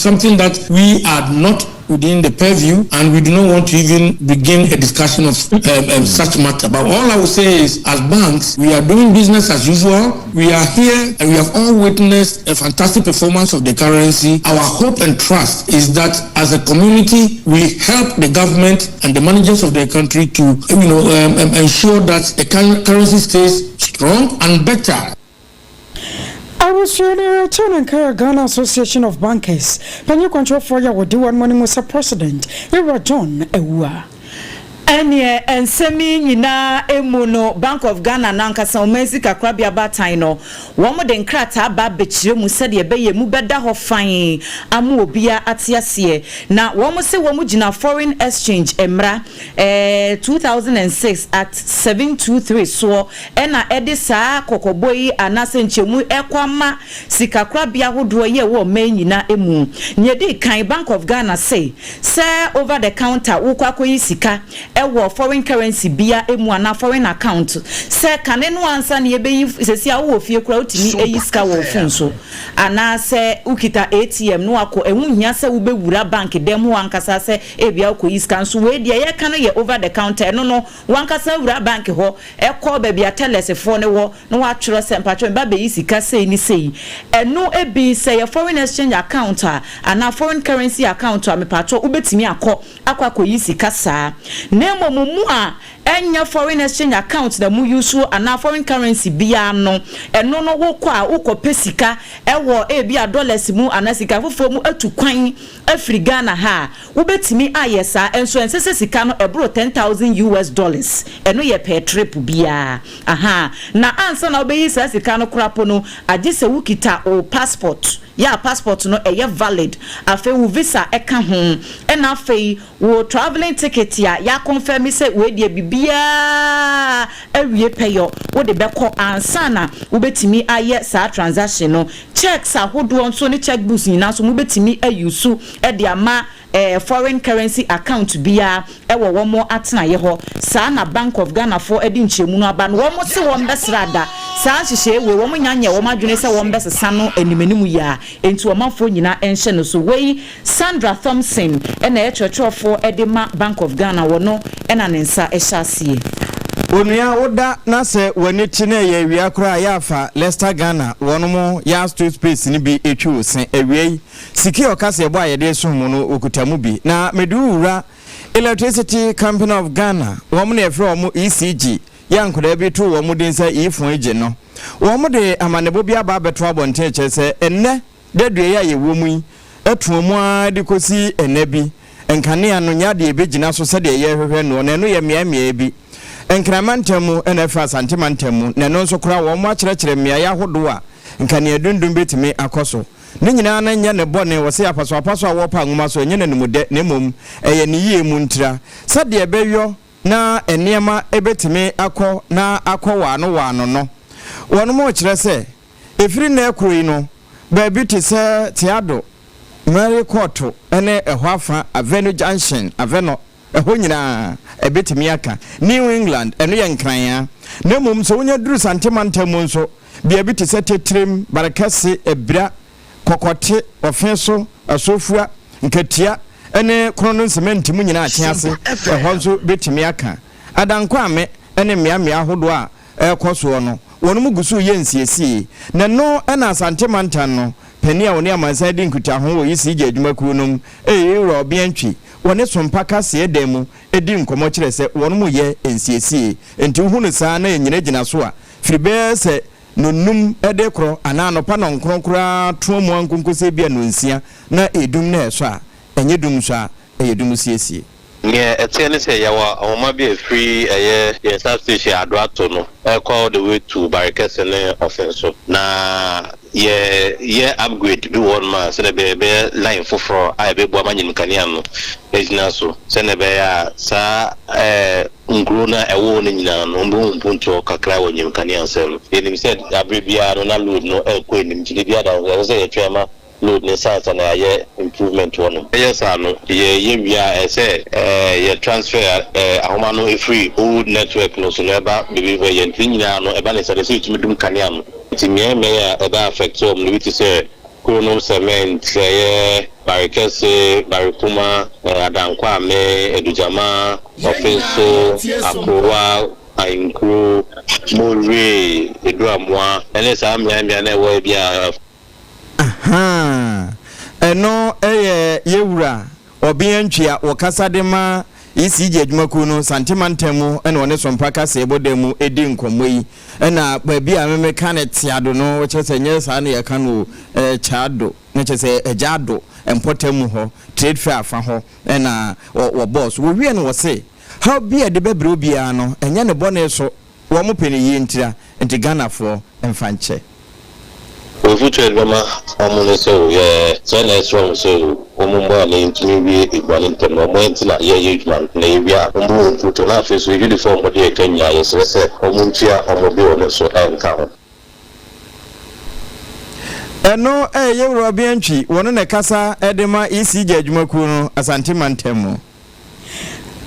something that we are not within the purview, and we do not want to even begin a discussion of such matter. But all I will say is, as banks, we are doing business as usual. We are here and we have all witnessed a fantastic performance of the currency. Our hope and trust is that as a community, we help the government and the managers of the country to ensure that the currency stays strong and better. Abusua kyɛn nka Ghana Association of Bankers panyin kwankyerɛfoɔ yɛ wɔde wɔn mo anim sɛ president, Yɛwura John Awua. Ɛneɛ nsɛm yi nyinaa emu no, Bank of Ghana nankasa wɔn sika korabea baatan no, wɔn de nkrataa ba abɛkyerɛ mu sɛdeɛ ɛbɛyɛ mu bɛda hɔ fan ama obiara ate aseɛ. Na wɔn sɛ wɔn gyina Foreign Exchange mmara 2006 Act 723 soɔ ɛna ɛde saa kɔkɔbɔ yi anaasɛ nkyɛmu ɛkɔ ama sika korabea ahodoɔ yi a ɛwɔ ɔman nyinaa emu. Nea ɛdi kan, Bank of Ghana sɛ over the counter wokɔ akɔyi sika ɛwɔ foreign currency bia emu anaa foreign account, sɛ kane no ansa na yɛbɛyi sɛsi a wowɔ fie kora wotumi eyi sika wɔ phone so anaasɛ wokita ATM no akɔ, ɛho hia sɛ wobɛwura bank dɛm hɔ ankasa sɛ ebia wokɔyi sika. Nso wei deɛ yɛka no yɛ over the counter. Ɛno no wankasa wura bank hɔ, ɛkɔ baabi a tellersfoɔ no wɔ na watwerɛ sɛ mpatwɛ mba bɛyi sika sei ne sei. Ɛno ebi sɛ yɛ foreign exchange account a anaa foreign currency account a, mepatwɛ wobɛtumi akɔ akɔyi sika saa. Na mmom mu a ɛnyɛ foreign exchange account na mu use anaa foreign currency biara no, ɛno no wokɔ a wokɔpɛ sika ɛwɔ ebi a dollars mu anaa sika foforɔ mu atu kwan afiri Ghana ha a, wobɛtumi ayɛ saa. Nso ɛnsɛ sɛ sika no ɛboro US$10,000. Ɛno yɛ per trip biara aha. Na ansa na wobɛyi saa sika no korapo no, agye sɛ wokita o passport yɛ a passport no ɛyɛ valid, afei wo visa ɛka ho, ɛna afei wo travelling ticket a yɛaconfirm sɛ wei deɛ biribiara awie pɛyɔ wode bɛkɔ ansa na wobɛtumi ayɛ saa transaction no. Cheques ahodoɔ nso ne cheque books nyinaa nso mobɛtumi ayi so ɛde ama foreign currency account biara ɛwɔ wɔn atenaeɛ hɔ. Saa na Bank of Ghana foɔ ɛde nkyɛnmu no aba no. Wɔn se wɔn bɛsra da saa nhyehyɛ wei, wɔn nya nyɛ wɔn adwene sɛ wɔn bɛsesa no anim yie a nti ɔmanfoɔ nyinaa nhyɛ no so. Wei Sandra Thompson ɛna ɛyɛ kyerɛkyerɛfoɔ ɛde ma Bank of Ghana wɔ no ɛna ne nsa ɛhyɛ aseɛ. Onua, woda na sɛ w'ani kyi na ɛyɛ awia koraa, yɛafa Lester Ghana wɔn mo yɛ toothpaste no bi etwi wo se awia yi. Siki a ɔka sɛ ɛbɔ a yɛde som mu no okuta mu bi. Na mede wura Electricity Company of Ghana, wɔn na yɛfrɛ wɔn ECG, yɛ nkwadaa bi to wɔn din sɛ ifon egye no. Wɔn de amanebɔ bi aba abɛto abɔnten kyerɛ sɛ ɛnnɛ dadua yi a yɛwɔ mu yi ɛto mu ara de kɔsi ɛnɛ bi, nkanea no nyɛ adeɛ ebɛgyina so sɛdeɛ yɛrehwehwɛ no, na ɛno yɛ mmeammea bi, Nkrama ntam mu ɛna ɛfa Asantema ntam mu. Na ɛno nso koraa wɔn akyerɛkyerɛ mmeaeɛ ahodoɔ a nkanea dundum bɛtumi akɔ so. Ne nyinaa no nyɛ ne bɔne, wɔse apasoapaso a wɔpa nwoma so ɛnyɛ n'animdɛ na mmom ɛyɛ ne yie mu ntira, sɛdeɛ ɛbɛyɔ na nneɛma bɛtumi akɔ na akɔ waano waano no. Wɔnom rekyerɛ sɛ ɛfiri nnɛ rekoro yi no, baabi te sɛ Teado, Mary Kɔɔto ne ɛhɔ afa, Avenue Junction, Avenɔ, ɛhɔ nyinaa ɛbɛtumi aka New England, ɛno yɛ Nkran a. Na mmom sɛ wonya duru Sante mantam mu nso, beabi te sɛ Tetrem, Barekɛse, Abira, Kɔkɔte, Ɔfeso, Asofua, Nkatia ne Krono Nsemɛnti mu nyinaa kye ase, ɛhɔ nso bɛtumi aka Adankwame ne mmeammea ahodoɔ a ɛrekɔ soɔ no, wɔnom gu so reyɛ nsiesie. Na ɛno na Asante mantam no panin a ɔne amansan di nkutaho wɔ ECG adwumakuo no mu, Ewura Ɔbeantwi, wɔne Sompa kaseɛ dan mu di nkɔmmɔ kyerɛ sɛ wɔnom reyɛ nsiesie. Enti wohu no saa na ɛnyinagyina so a, firi bɛyɛ sɛ nnɔnnum de rekorɔ anaa anɔpa nnɔnkron koraa toa mu ara nkonkosi ebia nnɔnsia na ɛredum na ɛsɔ a, ɛnyɛ dum nso a, ɛyɛ dum siesie. Neɛ ɛteɛ ne sɛ yɛwɔ ahoma bi a ɛfiri ɛyɛ yɛn substation Adoato no ɛrekɔ all the way to Barekɛse ne Ɔfenso na yɛ yɛ upgrade bi wɔ hɔnom a sɛdeɛ ɛbɛyɛ ɛbɛyɛ line foforɔ a ɛbɛboa ma anyinam kanea no agyina so sɛdeɛ ɛbɛyɛ a saa ɛɛ Nkuro no a ɛwɔ hɔ no nyinaa no, wɔbɛhu mpuntuo kakra wɔ anyinam kanea nsɛm. Yɛnim sɛ aberɛ biara no na load no rekɔ anim nti da biara da no ɛsɛ sɛ yɛtwɛn ma load no sa ansa na yɛayɛ improvement wɔ nom. Yɛyɛ saa no, yɛyɛ wie a ɛsɛ sɛ yɛ transfer ahoma no firi old network no so na ɛba baabi foforɔ. Yɛn nti ne nyinaa no ɛba ne saa no ɛsɛ sɛ yɛtumi dum kanea no. Nti mmeae mmeae a ɛbɛ affect wɔn no bi te sɛ Kuronom Cement, ɛyɛ Barekɛse, Barekuma, Adankwame, Adugyama, Ɔfenso, Akorowa, Ahenkuro, Moree, Eduamoa ne saa mmeae mmeae no a ɛwɔ ebia. Ahaa, ɛno yɛ yɛn wura Ɔbea Ntwi a wɔkasa de ma ECG adwumakuw no, Sante mantam mu na ɔne Sompa kaseɛbɔ dan mu di nkɔmmɔ yi. Ɛna baabi a me meka no Teado no, kyerɛ sɛ nyɛ saa na yɛka no o, ɛyɛ Kyaado, na kyerɛ sɛ Agya Ado mpɔtam mu hɔ, Trade Fair afa hɔ na wɔbɔɔ so. Wɔwie no wɔse, haw bi a ɛde bɛbrɛ obiara no, ɛnyɛ ne bɔne so. Wɔn pɛ no yie ntira nti Ghanafoɔ mfa nkyɛ. Afotu a yɛde bɛma wɔn ne sɛ o, yɛ sɛɛ na yɛsrɛ wɔn sɛ o, wɔn mmoa na yɛntumi nwie adwuma no ntɛm na wɔn nti na yɛreyɛ adwuma no, na yɛwie a wɔn bɛwɔ mfuturo na afei nso adwudifoɔ a wɔde yɛn ka nyinaa yɛsrɛ sɛ wɔn ntua wɔn bill no nso nka ho. Ɛno ɛyɛ Yewura Obiantwi, wɔno na ɛkasa de ma ECG adwumakuo no Asante mantam mu.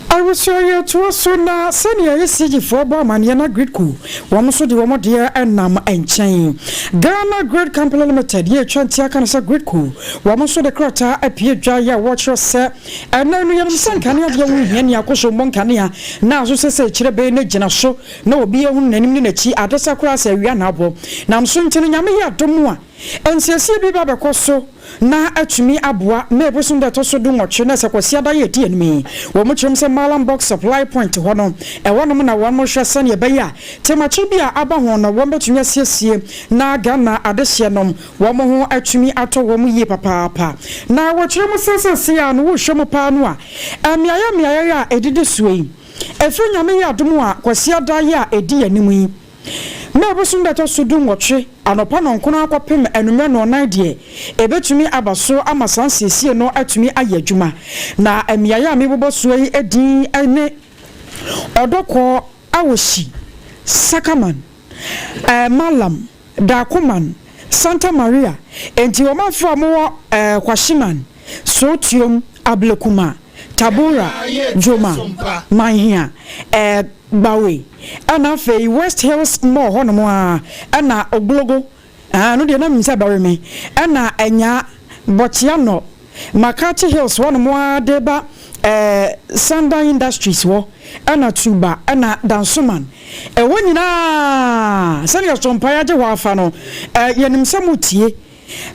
Abusua yɛtoa so na sɛnea ECG foɔ bɔ amaneɛ na Gridco wɔn nso de wɔn deɛ nam nkyɛn. Ghana Grid Company Limited yɛ atwa nti aka no sɛ Gridco wɔn nso de krataa apue dwa yɛ a wɔkyerɛ sɛ ɛnɛ no yɛnim sɛ nkanea deɛ ho hia ni akɔ so mmɔ nkanea na nso sɛ sɛ kyerɛ bɛyɛ no gyina so na obi ahunu n'anim ne n'akyi adesa koraa sɛ awia na abɔ nam so nti no Nyame yɛ adom a nsiesie bi ba bɛkɔ so na atumi aboa May bosom da ɛtɔ so dunwɔtwe na sɛ Kwasiada yi a ɛdi anim yi. Wɔn kyerɛm sɛ Mallam Box Supply Point hɔ no, ɛhɔnom na wɔn hwɛ sɛnea ɛbɛyɛ a temakye bi a aba ho no wɔn bɛtumi asiesie na Ghana adehyeɛ nom wɔn ho atumi atɔ wɔn yie papaapa. Na wɔkyerɛ mu sɛ seesei a no wohwɛ mu paa no a, mmeaeɛ mmeaeɛ a ɛdidi soɔ yi, ɛfiri Nyame yɛ adom a Kwasiada yi a ɛdi anim yi, May bosom da ɛtɔ so dunwɔtwe anɔpa nnɔnkron ara kɔpem anwummerɛ nnɔnnan deɛ, ɛbɛtumi aba so ama saa nsiesie no atumi ayɛ adwuma. Na mmeaeɛ a merebobɔ soɔ yi din ne Ɔdɔkɔɔ, Awoshie, Sakaman, Mallam, Darkoman, Santa Maria, enti ɔmanfoɔ a wɔwɔ Kwashiman, Sootuom, Ablekuma, Tabora, Dwoma, Manhia, Gbawe, ɛna afei West Hills Mall hɔnom ara, ɛna Oglogo, ah, ɛno deɛ na menim sɛ ɛbɛwe me, ɛna Anyaa, Bɔkyeanɔ, Makati Hills hɔnom ara de ba eh, Sandan Industries hɔ, ɛna Tuba, ɛna Dansoman. Ɛhɔ nyinaa, sɛdeɛ Sompae agye hɔ afa no, eh, yɛnim sɛ motie.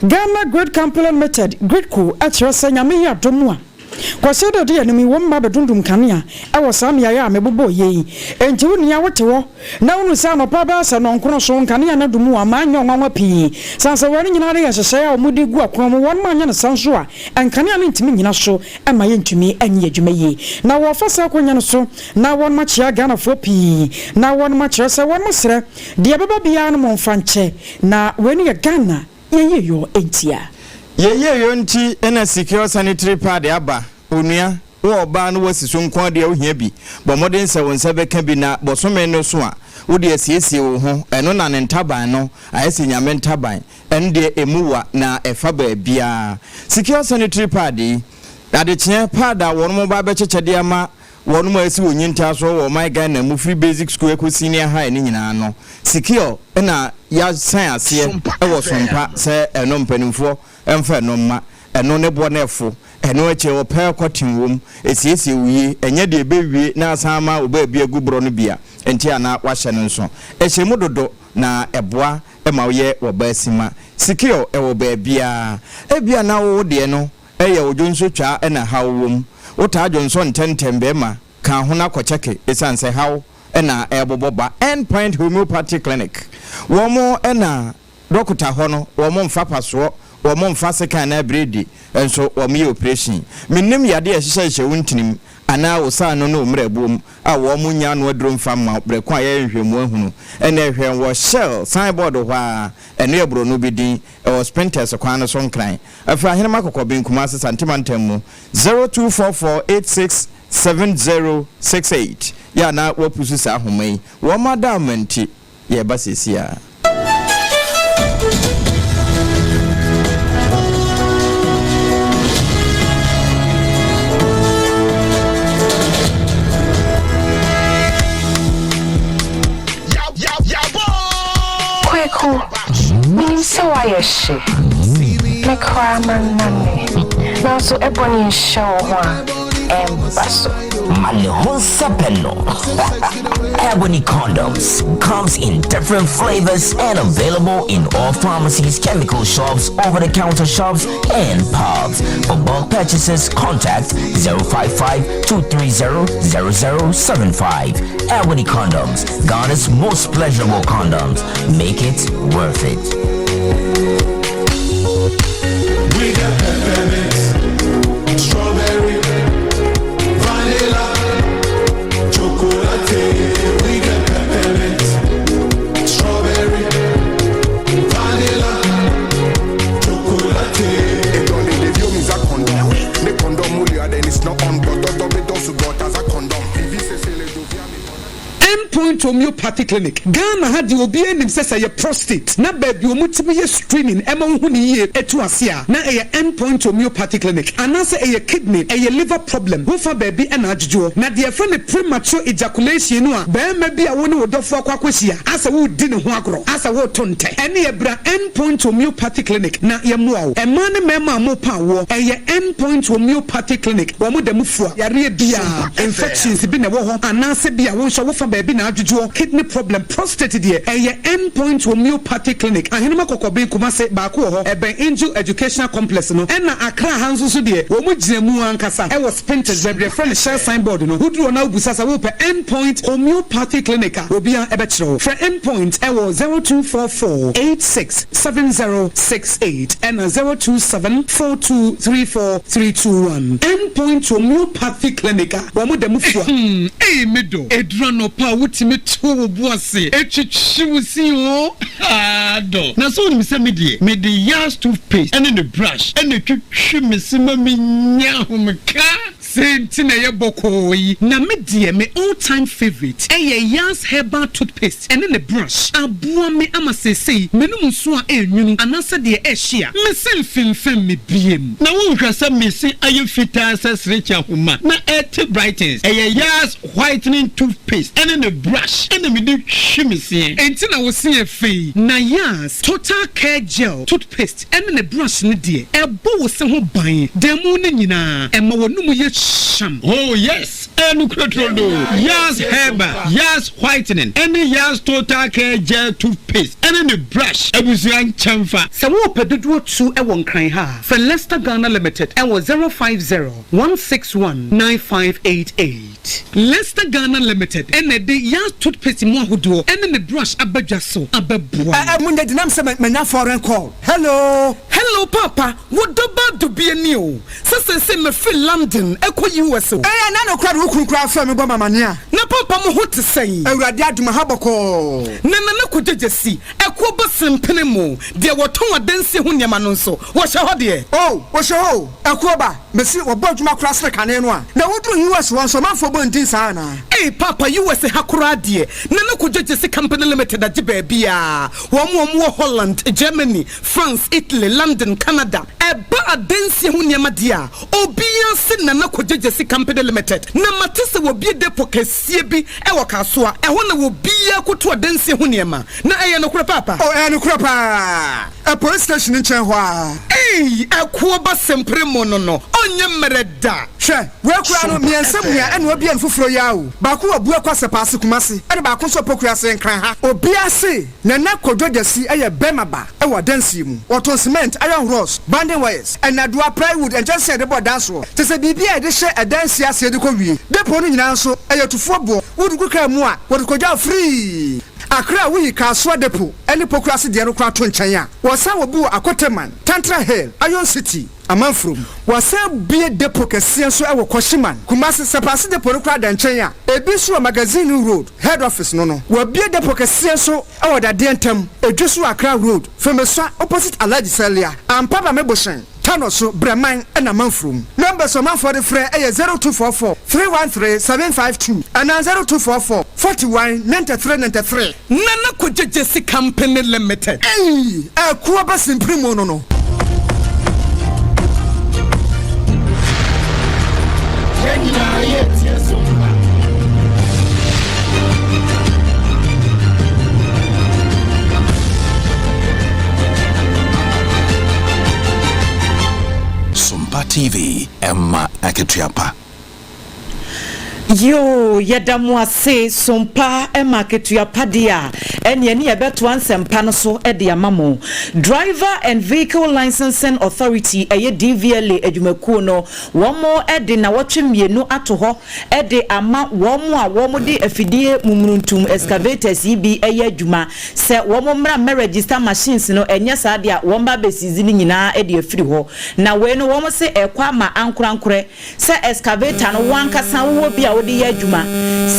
Ghana Grid Company Limited, GRIDCo, kyerɛ sɛ Nyame yɛ adom a, Kwasiada a ɛdi anim yi wɔn mma bɛdundum kanea wɔ saa mmeaeɛ a mebobɔɔ yei yi. Enti wo nua wote hɔ na wohunu sɛ anɔpa bɛyɛ sɛ nnɔnkron so nkanea no adum a, ma ɛnyɛ ɔnwanwa pii. Sane sɛ wɔn nyinaa de yɛ nhyehyɛeɛ a wɔde gu akwan mu, wɔn anyɛ no saa nso a, nkanea no ntumi nnyina so ma yɛntumi nyɛ adwuma yie. Na wɔfa saa akwanya no so na wɔn akyea Ghanafoɔ pii na wɔn akyerɛ sɛ wɔn srɛ deɛ ɛbɛba biara no momfa nkyɛ. Na wei no yɛ Ghana yɛn yieyɔ ntia. Yɛyie yɔ nti na Secure Sanitary Pad aba, onua. Wo ɔbaa no woasi so nko ara deɛ wohia bi. Bɔ mmɔden sɛ wo nsa bɛka bi na bɔsome no so a wode asiesie wo ho. Ɛno na ne ntaban no ayɛ sɛ Nyame ntaban. Ɛno deɛ ɛmu wa na ɛfa baabiara. Secure Sanitary Pad yi, adekyeɛ pad a wɔnom ba abɛkyekyɛ de ama wɔnom a asi wɔn nyintaa soɔ wɔ ɔman Ghana mu firi basic school ɛkɔ senior high no nyinaa no, Secure na yɛasan aseɛ wɔ Sompa sɛ ɛno mpanimfoɔ mfa ɛno mma. Ɛno ne boɔ no ɛfo. Ɛno akyi ɛwɔ pearl cotton wom. Ɛsiesie wo yie. Ɛnyɛ deɛ ɛbɛwie na asan ama wo baabi agu borɔ no bi a nti a na woahyɛ no nso. Ɛhyɛ mu dodo na ɛboa ma woyɛ w'ɔbaasima. Secure ɛwɔ baabiara. Ebia na wo deɛ no yɛ wo dwonsotwaa na haw wom. Wotaa dwonsɔ ntɛntɛm bɛrima ka ho na kɔkyɛke ɛsiane sɛ haw na ɛrebobɔ ba. End Point Homeopathy Clinic wɔn na Dɔkota hɔ no wɔn mfa pasoɔ, wɔn mfa sekan anaa biredi nso wɔn yɛ oprehyɛn. Mennim yadeɛ a ɛhyehyɛhyehyɛ wo ntinim anaa wo saano ne wo mmerɛboɔ mu a wɔn nnya ano aduro mfa mma wo berɛ ko a yɛyɛ nhwehwɛmu ahunu. Ɛnna hwɛ wɔ Shell sign board hɔ ara, ɛno yɛ borɔno bi din, ɛwɔ Spintex kwan no so Nkran. Afiri Ahenema Kɔkɔben Kumasi Sante mantam mu, 0244867068 yɛ a na woapusu saa nhoma yi. Wɔn adaama nti. Yɛreba seesei ara. Kweku, menim sɛ woayɛ hye. Me koraa mannane. Nanso ɛbɔ ne nhyɛ wo ho a, ɛmba so. Ma ne ho nsɛpɛ no. Ebony condoms comes in different flavors and available in all pharmacies, chemical shops, over-the-counter shops, and pubs. For bulk purchases, contact 055-230-0075. Ebony condoms, Ghana's most pleasurable condoms. Make it worth it. We got peppermint, strawberry, vanilla, chocolate. We got peppermint, strawberry, vanilla, chocolate. End Point Homeopathy Clinic, Ghana ha deɛ obiara nim sɛ sɛ ɛyɛ prostate na baabi a wɔtumi yɛ screening ma wohu no yie tu ase a, na ɛyɛ End Point Homeopathy Clinic. Anaasɛ ɛyɛ kidney, ɛyɛ liver problem, wofa baabi na adwodwoɔ. Na deɛ yɛfrɛ no premature ejaculation no a, barima bi a wo ne wo dɔfoɔ akɔ akɔhyia asɛ woredi ne ho agorɔ, asɛ woreto ntɛ, ɛneɛ bra End Point Homeopathy Clinic na yɛmmoa wo. Mmaa ne mmarima a mopɛ awoɔ, ɛyɛ End Point Homeopathy Clinic, wɔn da mu fua yareɛ biara. Infections bi na ɛwɔ hɔ anaasɛ bi a wo nso wofa baabi na adwodwoɔ, kidney problem, prostate deɛ ɛyɛ End Point Homeopathy Clinic, Ahenema Kɔkɔben, Kumase, baako wɔ hɔ, ɛbɛn Angel Educational Complex no, ɛna Accra ha nso so deɛ wɔn gyina mu ankasa ɛwɔ Spintex baabi yɛfrɛ no Shell sign board no, woduru hɔ na wobisa sɛ wopɛ End Point Homeopathy Clinic a obiara ɛbɛkyerɛ wo. Frɛ End Point ɛwɔ 0244 86 7068 ɛna 027 4234 321. End Point Homeopathy Clinic a wɔn da mu fua. Hmm ei me dɔ, ɛduru anɔpa a wotumi to wo bo ase twitwi wo se oo haa dɔ. Na sɛ wonim sɛ me deɛ mede Yas toothpaste ne ne brush na ɛtwitwi me se ma menya ahomeka. Sei nti na ɛyɛ bɔkɔɔ yi. Na me deɛ me all time favourite ɛyɛ Yas herbal toothpaste ɛne ne brush. Aboa me ama seesei m'anum nso a ɛrenwunu anaasɛ deɛ ɛrehye a, me se mfemfam me biem. Na wonhwɛ sɛ me se ayɛ fitaa sɛ serekye ahoma na ɛrete brightens. Ɛyɛ Yas whitening toothpaste ɛne ne brush ɛna mede twi me seɛ. Enti na wo se yɛ fɛ yi. Na Yas total care gel toothpaste ɛne ne brush no deɛ, ɛbɔ wo se ho ban da mu no nyinaa, ɛma w'anum yɛ hyam. Oh yes, ɛyɛ nokorɛ turodoo, Yas Herbal, Yas Whitening ɛne Yas Total Care Gel Toothpaste ɛne ne brush, abusua nkyɛnfa. Sɛ worepɛ dodoɔ tu wɔ Nkran ha a, frɛ Lester Ghana Limited wɔ 050 161 9588. Lester Ghana Limited na ɛde Yas Toothpaste mu ahodoɔ ne ne brush aba dwa so abɛboa wo. Ɛ ɛ mo nyɛ denam sɛ manya foreign call. Hello. Hello paapa, wo dɔ ba dubie ni o, sɛ seesei mafiri London ɛkɔ US o. Ɛyɛ na nokorɛ de wo kunu koraa frɛ me bɔ me amaneɛ a. Na paapa mo ho te sɛn? Awurade adom aha bɔkɔɔ. Na Nana Kwadwo Gyasi, ɛkoɔ ba sempene mo, deɛ wɔtɔn adansie ho nneɛma no nso, wɔhyɛ hɔ deɛ? Oh, wɔhyɛ hɔ o, ɛkoɔ ba, mese wɔbɔ adwuma koraa sene kane no a. Na woduru US hɔ nso ɔmanfoɔ bɔ ndin saa anaa? Ei paapa US ha koraa deɛ, Nana Kwadwo Gyasi Company Limited agye baabiara, Wɔn a wɔwɔ Holland, Germany, France, Italy, London, Canada, ɛba adansie ho nneɛma deɛ a, obiara se Nana Kwadwo Gyasi Company Limited. Na mate sɛ wɔabue depot kɛseɛ bi wɔ Kasoa, ɛhɔ na obiara kɔtu adansie ho nneɛma. Na ɛyɛ nokorɛ paapa? Oh, ɛyɛ nokorɛ paa. Ɛ police station no nkyɛn hɔ ara. Ei, ɛkoɔ ba sempere mo no no, ɔnyɛ mmerɛ da. Hwɛ, wei koraa no, mmiɛnsa mua ɛna wabue no foforɔ yi ara o. Baako wɔ Buakwa Sɛpaase Kumasi, ɛna baako nso wɔ Pokuase Nkran ha. Obiara se Nana Kwadwo Gyasi yɛ bɛrima ba wɔ adansie mu. Wɔtɔn cement, iron rods, banding wires, nnadewa, plywood, nkyɛnsee a yɛde bɔ dan soɔ, kyerɛ sɛ biribi a yɛde hyɛ adansie aseɛ de kɔ wie. Depot no nyinaa nso, ɛyɛ tufoɔ boɔ. Wode gu kaa mu a, wɔde kɔgya wo firii. Accra a woyi Kasoa Depot ne Pokuase deɛ no koraa to nkyɛn a, wɔsan wɔ bi wɔ Akoteman, Tantra Hill, Iron City, Amanfurom. Wɔasan abue depot kɛseɛ nso wɔ Kwashiman, Kumasi. Sɛpaase depot no koraa da nkyɛn a, ebi nso wɔ Magazine Road, Head Office no no. Wɔabue depot kɛseɛ nso wɔ Dadeɛ Ntam, Edweso Accra Road, Femesua opposite Alhaji Salia, Ampaba Mebohyɛn, Tano so, Brɛman na Amanfurom. Numbers a ɔmanfoɔ de frɛ yɛ 0244 313 752 anaa 0244 41 93 93. Nana Kwadwo Gyasi Company Limited. Eii ɛko aba simpiri mu no no. Yɛn nyinaa yɛ teɛ so mma. Sompa TV, ɛma akatua pa. Yoo yɛda mo ase sompa ma akatua pa deɛ a ɛneɛ ne yɛbɛtoa nsɛmpa no so de ama mo. Driver and Vehicle Licensing Authority ɛyɛ DVLA adwumakuo no wɔn de nnawɔtwe mmienu ato hɔ de ama wɔn a wɔn de afidie mumununtum excavators yi bi yɛ adwuma sɛ wɔn mmra mmɛ register machines no ɛnyɛ saa deɛ a wɔn ba abɛsiizi ne nyinaa de afiri hɔ na wei no wɔn se ɛkɔ ama ankorankorɛ Sɛ excavator no, wo ankasa wowɔ bi a wode yɛ adwuma.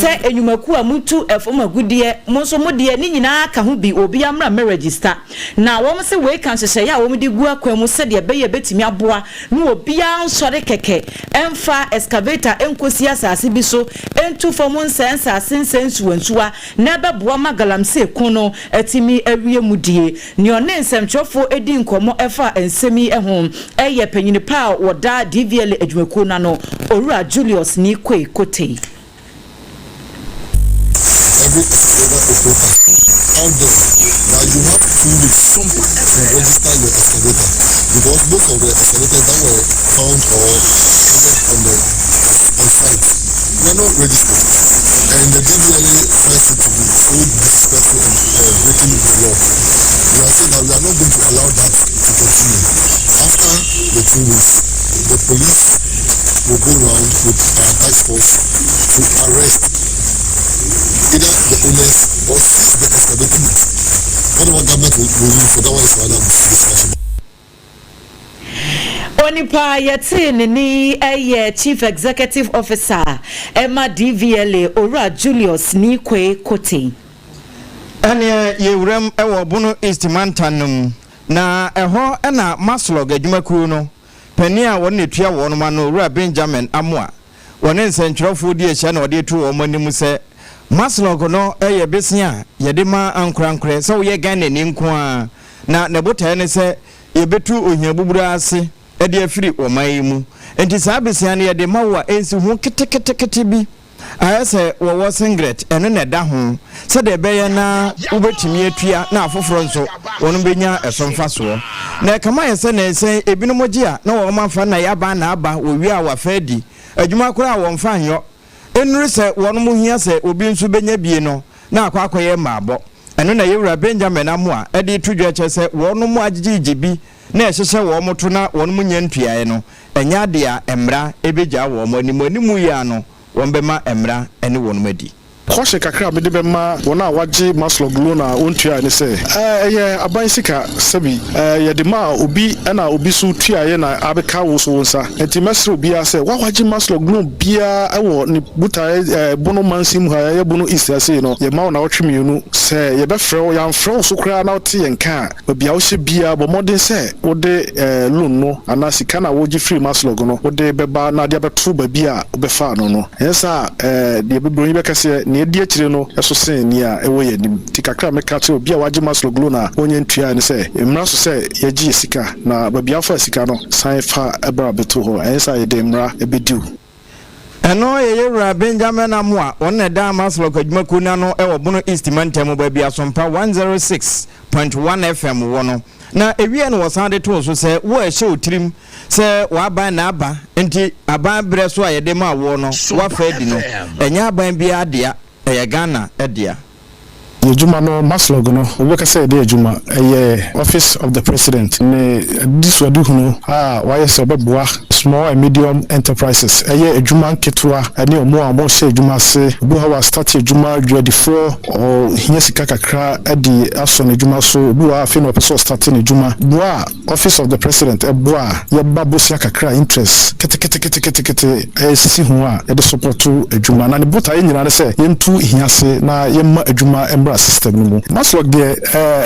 Sɛ nnwumakuo a motu fam agudeɛ, mo nso mo deɛ, ne nyinaa ka ho bi, obiara mmra mmɛregister. Na wɔn se wei ka nhyehyɛeɛ a wɔde gu akwan mu sɛdeɛ ɛbɛyɛ a ɛbɛtumi aboa na obiara nsɔre kɛkɛ mfa excavator nkɔsi asase bi so ntu fam nsɛe nsase nsɛe nsuwansuwa na ɛbɛboa ma galamsey ko no atumi awie mu die. Nea ɔne nsɛmtwerɛfoɔ dii nkɔmmɔ faa nsɛm yi ho yɛ panyin pa a wɔda DVLA adwumakuo no ano, Owura Julius Nii Quay Kotei. Every excavator operator out there that you have 2 weeks to register your excavator because most of the excavators that were found or present on the on site were not registered and the DVLA finds it to be so disrespectful and breaking the law. We are saying that we are not going to allow that to continue. After the 2 weeks, the police will go round with our task force to arrest either the owners or seize the excavator. Whatever government will use for that one is another discussion. Onipa a yɛtee ne nne yi yɛ Chief Executive Officer ma DVLA, Owura Julius Nii Quaye Kotey. Ɛneɛ yɛwuram wɔ Bono East mantan no mu, na ɛhɔ na Maslog adwumakuo no panin a wɔn na ɛtua wɔnom ano, Owura Benjamin Amoah, wɔne nsɛntwerɛfoɔ di ahyia na ɔde ato wɔn anim sɛ Maslog no yɛ besea a yɛde ma ankorankorɛ sɛ woyɛ Ghanani nko ara na ne botaeɛ ne sɛ yɛbɛtu ohia buburaa ase de afiri ɔman yi mu. Enti saa besea no yɛde ma wo a ɛnsi ho keteketekete bi. Ayɛ sɛ wɔwɔ singlet, ɛno na ɛda ho, sɛdeɛ ɛbɛyɛ na wobɛtumi atua na afoforɔ nso wɔn bɛnya ɛso mfasoɔ. Na ɛkame ayɛ sɛ nnansa yi ebinom gye a na wɔn afa na yɛaba na aba, wɔwie a wɔafa adi. Adwuma koraa a wɔmfa nyɔ. Ɛnnuru sɛ wɔn hia sɛ obi nso bɛnya bie no na akɔ akɔyɛ mmaabɔ. Ɛno na yɛn wura Benjamin Amoah de reto dwa kyerɛ sɛ wɔnom agyegyegye bi na ɛhyehyɛ wɔn to na wɔnom nnya ntuaeɛ no, ɛnyɛ adeɛ a mmara bɛgyaa wɔn. Animuanimu yi ara no, wɔbɛma mmara ne wɔnom adi. Caution kakra a mede bɛma wɔn a wɔagye MASLOC loan a wɔntuaeɛ ne sɛ, ɛyɛ aban sika, sɛbi yɛde maa obi na obi nso tuaeɛ na abɛka wo nso wo nsa. Nti mɛsrɛ obiara sɛ wa wagye MASLOC loan biara wɔ ne botaeɛ Bono mansin mu ha, ɛyɛ Bono East ha sei no, yɛma wo nnawɔtwe mmienu sɛ yɛbɛfrɛ wo, yɛamfrɛ wo so koraa na wote yɛn nka a, Baabi a wohyɛ biara, bɔ mmɔden sɛ wode loan no anaa sika no a wogye firi MASLOC no wode bɛba na de abɛto baabi a wobɛfa ano no. Anyɛ saa a, deɛ Buroni bɛka sɛ, nea edi akyire no so sen nea ɛwɔ yɛn anim. Nti kakra a mɛka akyerɛ obi a wagye MASLOC loan a ɔnnya ntuaeɛ ne sɛ, mmara so sɛ yɛgye yɛn sika, na baabi a wofaa sika no, san fa bra bɛto hɔ. Anyɛ saa a, yɛde mmara bɛdi wo. Ɛno yɛ Yɛwura Benjamin Amoah, ɔno na ɛda MASLOC adwumakuo no ano wɔ Bono East mantam mu baabi Asompa 106.1 FM wɔ no. Na ɛwieɛ no wɔsan de too so sɛ wo a ɛhyɛ wo tirim sɛ w'aban na aba nti aban berɛ so a yɛde maa woɔ no woafa adi no, ɛnyɛ aban biara dea. Ɛyɛ Ghana dea. Yɛ adwuma no, MASLOC no, wobɛka sɛ ɛde adwuma, ɛyɛ Office of the President ne anisoadehunu a wayɛ sɛ ɔbɛboa small and medium enterprises, ɛyɛ adwuma nketewa ne wɔn a wɔhyɛ adwuma ase, obi wɔ hɔ a wastarte adwuma, dwadifoɔ, ɔhia sika kakra de asɔ n'adwuma so, obi wɔ hɔ a afei na ɔpɛ sɛ ɔstarte n'adwuma, boa a. Office of the President boa a yɛba bosea kakra a interest keteketeketekete sisi ho a yɛde sɔpɔto adwuma na ne botaeɛ nyinaa ne sɛ yɛntu hia ase na yɛmma adwuma mmra system no mu. MASLOC deɛ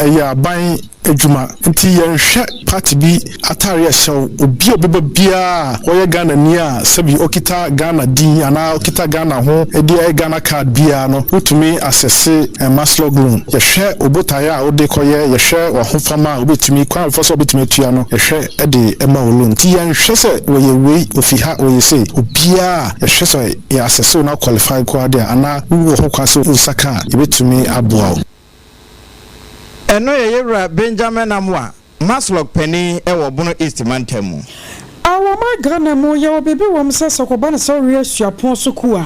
ɛyɛ aban adwuma nti yɛnhwɛ party bi ataareɛ a ɛhyɛ wo, obi a ɔbɛba biara a ɔyɛ Ghanani a sɛbi ɔkita Ghana din anaa ɔkita Ghana ho de ayɛ Ghana card biara no wotumi asɛse MASLOC loan. Yɛhwɛ wo botaeɛ a wode kɔyɛ, yɛhwɛ w'ahofama a wobɛtumi, kwan a wobɛfa so a wobɛtumi atua no, yɛhwɛ de ma wo loan. Nti yɛnhwɛ sɛ wɔyɛ wei, ɔfi ha, ɔyɛ sei. Obiara a yɛhwɛ sɛ yɛ asɛse wo na wo qualify nko ara deɛ a, anaa wowɔ ho kwan sɛ wo nsa ka a, yɛbɛtumi aboa wo. Ɛno yɛ Yɛwura Benjamin Amoah MASLOC panin wɔ Bono East mantam mu. A Wɔ ɔman Ghana mu, yɛwɔ biribi wɔ mu sɛ sɛ kɔba no sɛ wowie suapɔn sukuu a,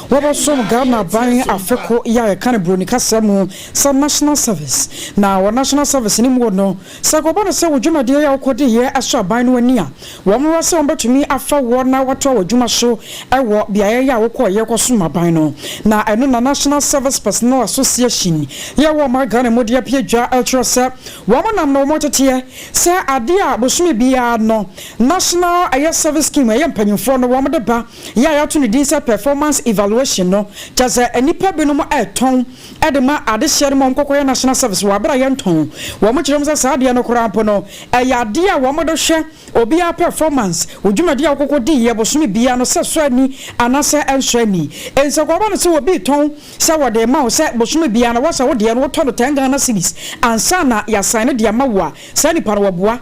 wɔbɛsom Ghana aban afe ko yɛ a yɛka no Buroni kasa mu sɛ National Service. Na wɔ National Service no mu no, sɛ kɔba no sɛ wo dwumadie a wokɔdiiɛ sɔ aban no ani a, wɔmmra sɛ wɔbɛtumi afa woɔ na woatoa w'adwuma so wɔ beaeɛ yɛ a wokɔeɛ kɔsom aban no. Na ɛno na National Service Personnel Association yɛ wɔ ɔman Ghana mu de apue dwa kyerɛ sɛ Wɔn nam na wɔn teteɛ sɛ adeɛ a bosome biara no National ɛyɛ Service Scheme ɛyɛ mpanyinfoɔ no wɔn de ba yɛ a yɛato ne din sɛ Performance Evaluation no kyerɛ sɛ nnipa binom ɛretɔn de ma adehyeɛ no ma wɔn kɔkɔyɛ National Service wɔ abere a yɛntɔn. Wɔn kyerɛ mu sɛ saa adeɛ no koraa mpo no ɛyɛ adeɛ a wɔn de hwɛ obiara performance, wo dwumadi a wokɔkɔ diiɛ bosome biara no sɛ sɔ ani anaasɛ ɛnsɔ ani. Nsɛ kɔba no sɛ obi retɔn Sɛ wɔde rema wo sɛ bosome biara no wɔsɛ wo deɛ no wotɔ no ten Ghana cedis ansa na yɛasan no de ama wo a, saa nipa no wɔboa.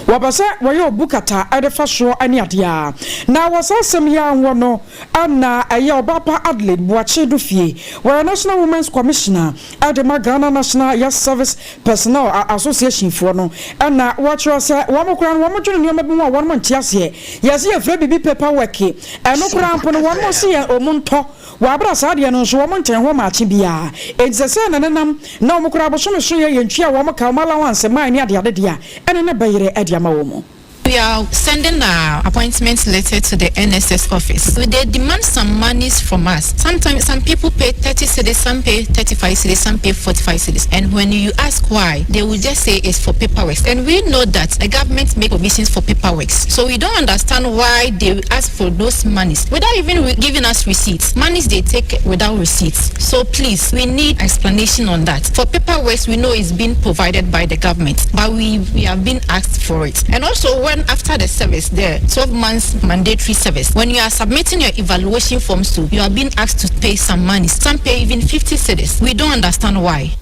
Wɔpɛ sɛ wɔyɛ obu kata de fa soɔ ne adeɛ ara. Na wɔ saa asɛm yi ara ho no na ɛyɛ Ɔbaapa Adelaide Boakye Dufie, wɔyɛ National Women's Commissioner de ma Ghana National Youth Service Personnel Association foɔ no na wɔkyerɛ sɛ wɔn koraa no wɔn dwene nneɛma bi ho a wɔn nte aseɛ. Yɛse yɛfrɛ biribi paper work, ɛno koraa mpo no wɔn se yɛn wɔn ntɔ. Wɔ aber a saa adeɛ no nso wɔn nkyɛn hɔ maakye biara, enti sɛ sɛɛ na nenam na wɔn koraa bosome so yɛ yɛn tua wɔn ka, wɔn allowance, mae ne adeade deɛ a, ɛne no bɛyerɛ de ama wɔn. We are sending our appointment letter to the NSS office. They demand some monies from us. Sometimes some people pay 30 cedis, some pay 35 cedis, some pay 45 cedis. And when you ask why, they will just say it's for paperwork. And we know that the government make provisions for paperwork. So we don't understand why they ask for those monies without even giving us receipts. Monies they take without receipts. So please, we need explanation on that. For paperwork, we know it's been provided by the government, but we, we have been asked for it. And also when after the service, the 12 months mandatory service, when you are submitting your evaluation forms to, you are being asked to pay some money. Some pay even 50 cedis. We don't understand why.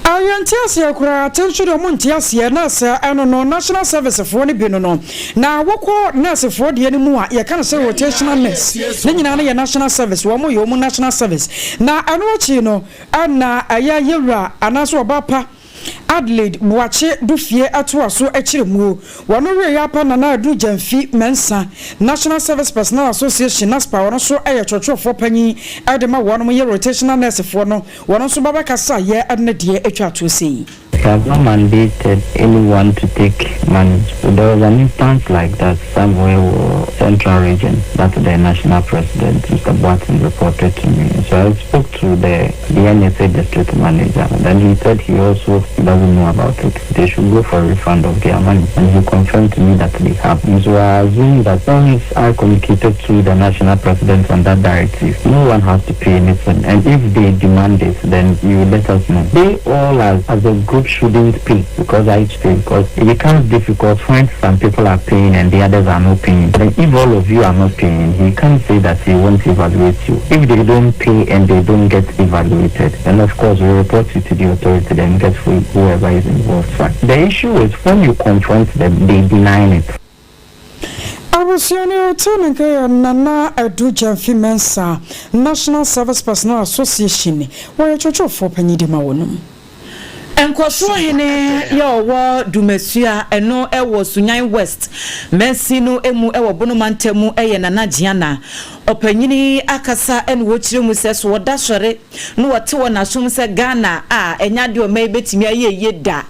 Ah yɛnte aseɛ koraa te nso deɛ ɔmo nte aseɛ nurse ɛno no national service foɔ no bi no no na wokɔ nurse foɔ deɛ no mu a yɛka no sɛ rotational nurse ne nyinaa no yɛ national service wɔn yɛ ɔmo national service na ɛno akyi no ɛna ɛyɛ yɛwura anaasɛ ɔba pa Adelaide Boakye Dufie toa so kyerɛ muo. Wɔno wieɛ ara pɛ Nana Adu Gyamfi Mensah, National Service Personnel Association, NASPA, ɔno nso yɛ kyerɛkyerɛfoɔ panyin de ma wɔnom yɛ rotational nurse foɔ no, wɔno nso ba bɛkasaeɛ de ne deɛ twaa toɔ sei. He has not mandated anyone to take money. So there was an instance like that somewhere in Central Region that the national president, Mr. Boateng, reported to me. So I spoke to the, the NSA district manager. Then he said he also doesn't know about it. They should go for a refund of their money. And he confirmed to me that they have. And so I assume that since I communicated to the national president on that directive, no one has to pay anything. And if they demand it, then you let us know. They all as, as a group shouldn't pay because I pay because it becomes difficult when some people are paying and the others are not paying. Then if all of you are not paying, he can't say that he won't evaluate you. If they don't pay and they don't get evaluated, then of course we report you to the authority then get whoever is involved. The issue is when you confront them, they deny it. Abusua no ɔtee ne nka yɛ Nana Adu Gyamfi Mensah, National Service Personnel Association, wɔyɛ kyerɛkyerɛfoɔ panyin de ma wɔnom. Nkɔsoɔ hene yɛ ɔwɔ Dumasua ɛno ɛwɔ Sunyani West mansin no mu ɛwɔ Bono mantam mu ɛyɛ Nana Gianna ɔpanyini akasa ɛna wɔkyerɛ mu sɛ so wɔda sɔre na wɔte wɔ n'asom sɛ Ghana a ɛnyɛ adeɛ ɔman yi bɛtumi ayɛ yie da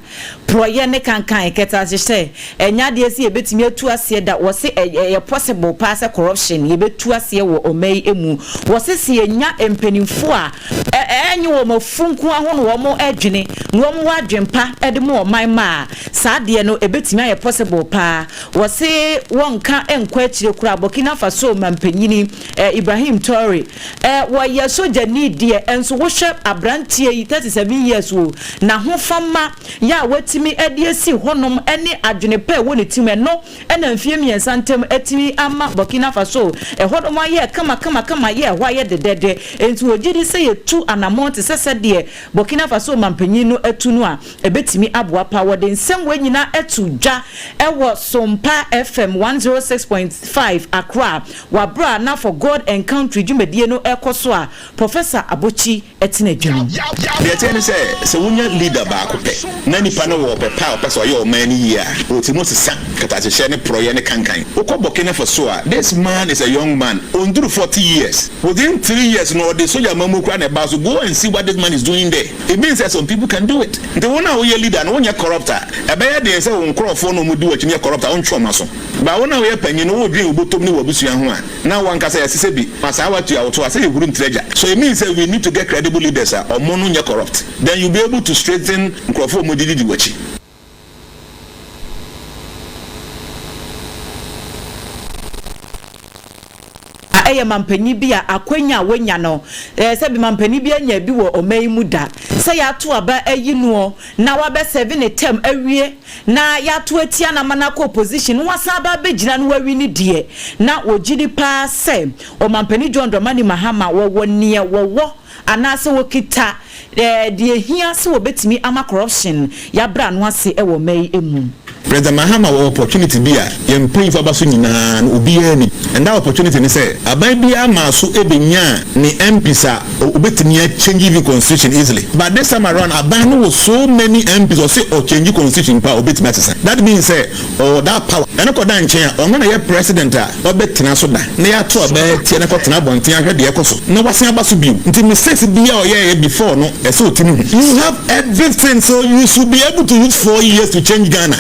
Porɔeɛ ne kankan kɛtɛasehyɛ ɛnyɛ adeɛ sɛ yɛbɛtumi atu aseɛ da. Wɔse ɛyɛ possible paa sɛ corruption yɛbɛtu aseɛ wɔ ɔman yi mu. Wɔse sɛ yɛnya mpaninfoɔ a ɛnyɛ wɔn afu nko ara ho na wɔn dwene na wɔn wɔ adwen pa de ma ɔman mma a, saa adeɛ no ɛbɛtumi ayɛ possible paa. Wɔse wɔnka nkɔ akyire koraa Burkina Faso mampanyini Ibrahim Traore wɔyɛ sogyani deɛ nso wohwɛ abranteɛ yi 37 years o n'ahofama yɛ a watumi de asi hɔnom ne adwene pa a ɛwɔ ne tirim ɛno na mfeɛ mmiɛnsa ntam atumi ama Burkina Faso ɛhɔnom ayɛ kama kama kama yɛ ɛhɔ ayɛ dɛdɛdɛ enti wɔgye di sɛ yɛtu anamɔn te sɛ sɛdeɛ Burkina Faso mampanyin no atu no a ɛbɛtumi aboa paa. Wɔde nsɛm wei nyinaa ato dwa wɔ Sompa FM 106.5 Accra wɔ aberɛ a na For God and Country dwumadie no rekɔ so a Professor Abotsi tena dwa mu. Deɛ ɛteɛ ne sɛ, sɛ wonya leader baako pɛ na nipa no wɔ ɔpɛ pa a ɔpɛ sɛ ɔyɛ ɔman no yie a, ɔtumi sesa kɛtɛasehyɛ ne porɔeɛ ne kankan. Wokɔ Burkina Faso a, this man is a young man, ɔnduru 40 years. Within three years no ɔde sogya amammuo koraa na ɛbaa so, go and see what this man is doing there. It means sɛ some people can do it. Nti wo no a woyɛ leader no wonyɛ corrupt a, ɛbɛyɛ den sɛ wo nkorɔfoɔ no a wɔdi w'akyi no yɛ corrupt a wontwe wɔn aso. But wo no a woyɛ panyin no wodwen wo bɔtɔm ne w'abusua ho a, na w'ankasa yɛsesɛ bi ma saa w'atua wo to a sɛ yɛhuru ntiri agya. So it means sɛ we need to get credible leaders a wɔn no nyɛ corrupt. Then you be able to straighten nkorɔfoɔ a wɔdididi w'akyi. A ɛyɛ mampanyin bi a akwanya a wanya no, ɛɛ sɛbi mampanyin bi anya bi wɔ ɔman yi mu da, sɛ yɛato aba ayi noɔ na wabɛ sɛve ne term awie na yɛato atia no ama no akɔ opposition na wasan aba abɛgyina na wawini deɛ, na wɔgyedi paa sɛ Ɔmampanin John Dramani Mahama wɔwɔ neɛ wɔwɔ anaasɛ wɔkita deɛ ɛhia sɛ wɔbɛtumi ama corruption yɛabrɛ ano ase wɔ ɔman yi mu. President Mahama wɔ opportunity bi a yɛn mpanyinfo aba so nyinaa no obiara nni and that opportunity ne sɛ aban biara maa so benyaa ne MPs a obetumi a change even constitution easily but this time around aban no wɔ so many MPs ɔse ɔ change constitution mpo a obetumi asesa that means sɛ Ɔwɔ that power. Ɛno kɔda nkyɛn a, ɔno na ɛyɛ president a ɔbɛtena so da na yɛato aba atia no akɔtena abɔnten ahwɛ deɛ ɛkɔ so na wasan aba so bio. Nti mistakes biara a ɔyɛeɛ before no ɛsɛ ɔtumi hu. You have everything so you should be able to use 4 years to change Ghana.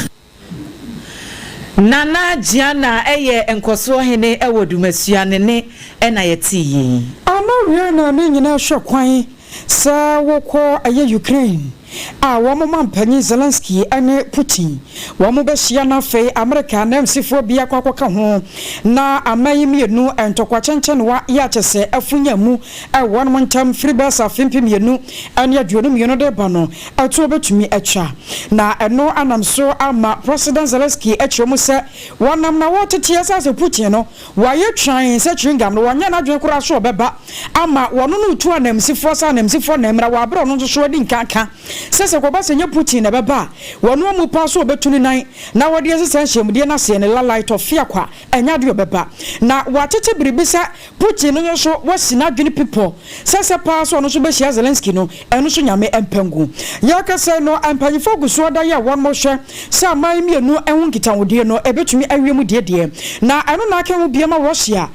Nana Gianna yɛ nkɔsoɔ hene wɔ Dumasua ne ne na yɛtee yei. Ama wiɛ na ne nyinaa hwɛ kwan sɛ wokɔ ɛyɛ Ukraine a wɔn mampanyin Zelensky ne Putin wɔn bɛhyia na afei Amerika ananmusifoɔ bi akɔ akɔka ho na aman yi mmienu ntɔkwa kyɛnkyɛnewa yɛ akyɛsɛ afunya mu wɔ wɔn ntam firi bɛyɛ sɛ afe 2022 de reba no ɛtoɔ bɛtumi atwa na ɛno anam so ama President Zelensky akyerɛ mu sɛ wɔnam na wɔreteteɛ sɛ asɛ Putin no Wayɛ twann sɛ chewing gum no, wanyɛ n'adwene koraa sɛ ɔbɛba ama wɔno no retu ananmusifoɔ sɛ ananmusifoɔ na mmra wɔ aberɛ a ɔno nso so adi nka aka sɛ sɛ kɔba sɛ ɛnyɛ Putin na ɛbɛba a, wɔno amu paa sɛ ɔbɛtu ne nan na wɔde asi saa nhyiamudie no aseɛ ne lalai tɔfea kwa, ɛnyɛ adeɛ ɔbɛba. Na watete biribi sɛ Putin no nso so wasi n'adwene pi pɔ sɛ sɛ paa sɛ ɔno nso bɛhyia Zelensky no, ɛno nso Nyame mpa ngu. Yɛrekasa yi no, mpanyimfoɔ gu so da yɛ a wɔhwɛ sɛ aman yi mmienu ho nkitahodie no ɛbɛtumi awie mu deɛ deɛ. Na ɛno na aka ho bie ma Russia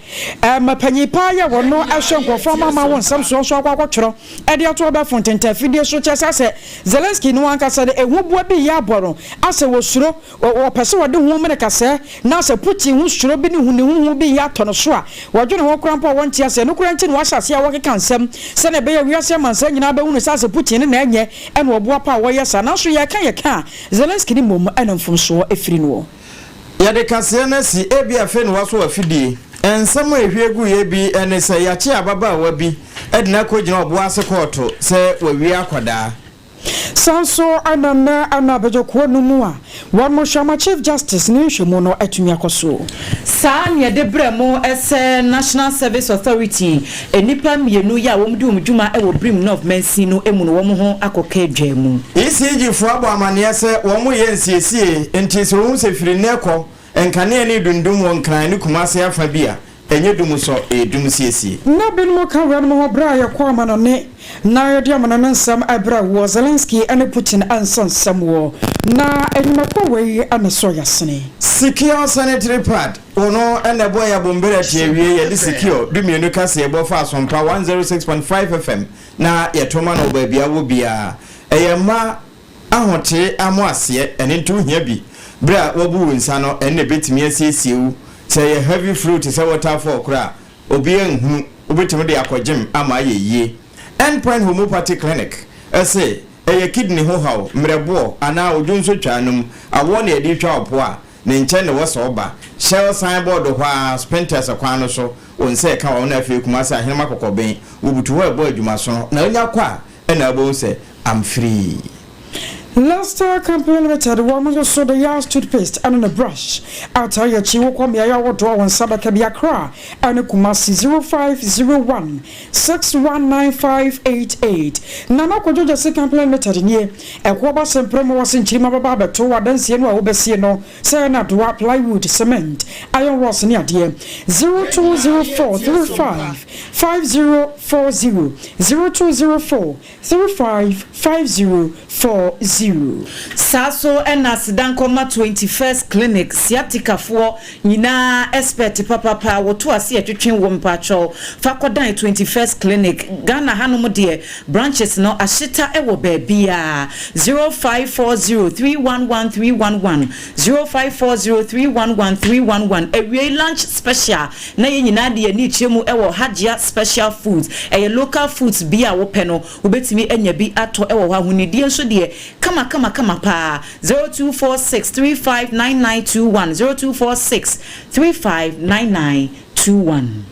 ma panyin paa yɛ wɔno hwɛ nkurɔfoɔ amanaman ho nsɛm soɔ nso akɔ akɔtwerɛ de ato abɛɛfo ntɛntɛn afidie so kyerɛ sɛ asɛ Zelensky no ankasa de ehu boa bi yɛ abɔ no asɛ wɔsuro, wɔpɛ sɛ wɔde ho mene kasɛɛ na sɛ Putin ho suro bi ne hu ne huhu bi yɛ atɔ no so a, wɔdwene ho koraa mpo a wɔnte aseɛ. Nokorɛ nti na wɔahyɛ aseɛ a wɔkeka nsɛm sɛdeɛ ɛbɛyɛ a wiase amansan nyinaa bɛhunu sɛ asɛ Putin ne na ɛnyɛ ɛna ɔboa pa a wɔyɛ saa. Nanso yɛka yɛka a, Zelensky ne mmom na mfomsoɔ firi noɔ. Yɛde kaseɛ no asi, ebia afei na woasɔ w'afidie. Nsɛm a ɛhwie guiɛ bi ne sɛ yɛakye ababaawa bi de no akɔgyina ɔboɔ ase kɔɔto sɛ wawia akwadaa. Saa nso na nnɛ na abadwakuo no mu a wɔhwɛ ama Chief Justice ne nhwɛmu no atumi akɔ so. Saa na yɛde brɛ mo sɛ National Service Authority nnipa mmienu yi a wɔdi wɔn dwuma wɔ Birim North mansin no mu no wɔn ho akɔka adwa mu. ECG foɔ abɔ amaneɛ sɛ wɔn reyɛ nsiesie nti sɛ wohu sɛ firi nnɛ rekɔ nkanea no redundum wɔ Nkran ne Kumase afa bi a, ɛnyɛ dum sɔ, ɛyɛ dum siesie. Ná binom ka weinom ho bere a yɛkɔɔ amanɔnne na yɛde amanɔnne nsɛm brɛɛ woɔ, Zelensky ne Putin nsɛnsɛm wɔ, na nnwumakuo wei na ɛsɔɔ yɛn asene. Secure sanitary pad, Wo no na ɛbɔ yɛ abombere akyi awie yɛde secure dumienu kaseɛbɔ fa Asompa 106.5 FM na yɛto ma no wɔ baabi a wɔ biara. Ɛyɛ mma ahotee amo aseɛ ɛno nti wohia bi berɛ a wabu wo nsa no ɛno na ɛbɛtumi asiesie wo sɛ ɛyɛ heavy flow te sɛ waterfall koraa a obiara nhunu wobɛtumi de akɔ gym ama ayɛ yie. End Point Homeopathy Clinic se ɛyɛ kidney ho haw, mmerɛboɔ anaa odwonsotwaa nom awɔ na yɛde retwa wo po a Ne nkyɛn na ɛwɔ sɛ ɔba. Shell sign board hɔ ara, Spintex kwan no so, wo nsa ɛka wɔn na afei Kumasi Ahenemma Kɔkɔben, wobutu hɔ ɛbɔ adwumasono na wonya kɔ a ɛna wobɛhu sɛ I'm free. Lester Company Limited wɔn nso so de Yas toothpaste ɛne ne brush ataa yɛ akyi wokɔ mmeaeɛ ahodoɔ a wɔn nsa bɛka bi Accra ɛne Kumasi 0501 619588 Nana Kwadwo Gyasi Company Limited nie Ɛkoɔ ba sempere ma wɔse nkyirimma bɛba abɛto wo adansie no a wobɛsie no sɛ nnadoa, plywood, cement, iron rods ne adeɛ. 0204 35 5040 0204 35 5040. Saa so na aseda nkɔma 21st Clinic sciatica foɔ nyinaa expert papapa woto ase ɛtwetwe wo mpakyɛw fa kɔdan 21st Clinic Ghana hanom deɛ branches no ahyeta wɔ baabiaa 0540 311 311 0540 311 311 Awiei lunch special na yɛn nyinaa de yɛn ani rekyerɛ mu wɔ Hajia Special Foods ɛyɛ local foods bi a wopɛ no wobɛtumi anya bi atɔ wɔ hɔ ahonidie nso deɛ kama kama kama paa 0246 35 9921 0246 35 9921.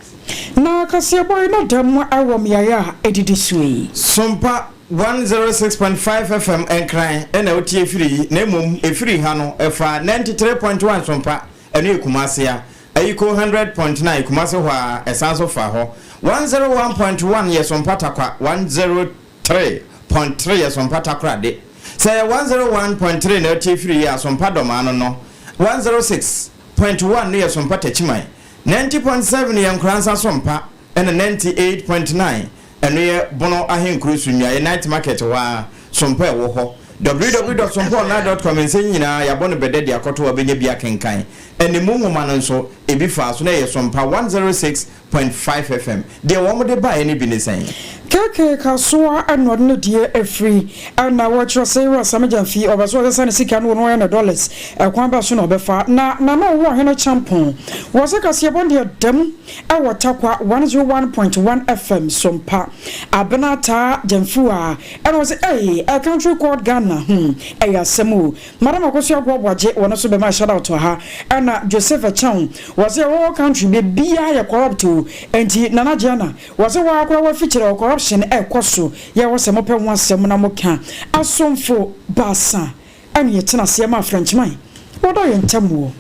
Na kaseɛbɔ yi no da mu wɔ mmeaeɛ a ɛdidi soɔ yi. Sompa 106.5 FM Nkran na wotie firi yi, na mmom ɛfiri ha no ɛfa 93.1 Sompa, ɛno yɛ Kumasi a, Ayiko 100.9 Kumasi hɔ ara ɛsan nso fa hɔ, 101.1 yɛ Sompa Tarkwa, 103.3 yɛ Sompa Takoradi. Sɛ ɛyɛ 101.3 na wotie firi yi a, Sompa Dɔmaa no no, 106.1 no yɛ Sompa Takyiman, 90.7 yɛ Nkoransa Sompa ɛna 98.9 ɛno yɛ Bono Ahenkuro so Nnuaeɛ Night Market hɔ ara Sompa ɛwɔ hɔ www.sompaonline.com Nsɛm yi nyinaa yɛabɔ no bɛdɛ de akɔto hɔ wobɛnya bi akenkan ɛne mu nwoma no nso ebi faa so na ɛyɛ Sompa 106.5 FM Deɛ wɔn de baeɛ no bi ne sɛn? KK Kasoa ɛna ɔde ne deɛ afiri ɛna wɔkyerɛ sɛ Ewura Sami Gyamfi ɔbɛ so ɔsesa ne sika no wɔ no ɔyɛ no dollars ɛkwan bɛ so na ɔbɛfa na Nana ɔwɔ Ɔhene Kyampɔn wɔ sɛ kaseɛbɔ no deɛ dɛm ɛwɔ Tarkwa 101.1 FM so mpa Abena Taa Gyamfiwa ɛna ɔse ei a country called Ghana hmm ɛyɛ asɛm o Madam Akosua Boaboagye wɔ no so bɛma shout out ha ɛna Joseph Akyang wɔ se ɛwɔ country bɛbiaa yɛ corrupt o ɛnti Nana Gianna wɔ se waa koraa wafikyire hɔ corruption ɛkɔ so yɛ wɔ sɛ mopɛ ho asɛm na moka asomfo baasa ɛne yɛtena aseɛ ma Frenchman wɔdɔ yɛn ntam o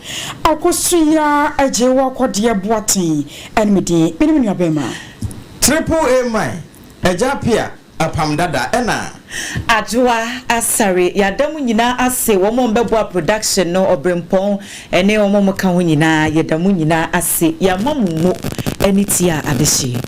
Akosua Agyei wɔ akɔdeɛ Boateng ɛne me din mene me nua bɛɛma. Triple A man, Agya Appiah, Apam dada ɛna. Adwoa Asare, yɛada mo nyinaa ase, wɔn a wɔbɛboa production no, Ɔbrempɔn ne wɔn a wɔka ho nyinaa, yɛda mo nyinaa ase. Yɛama mo mo ani tia adehyeɛ.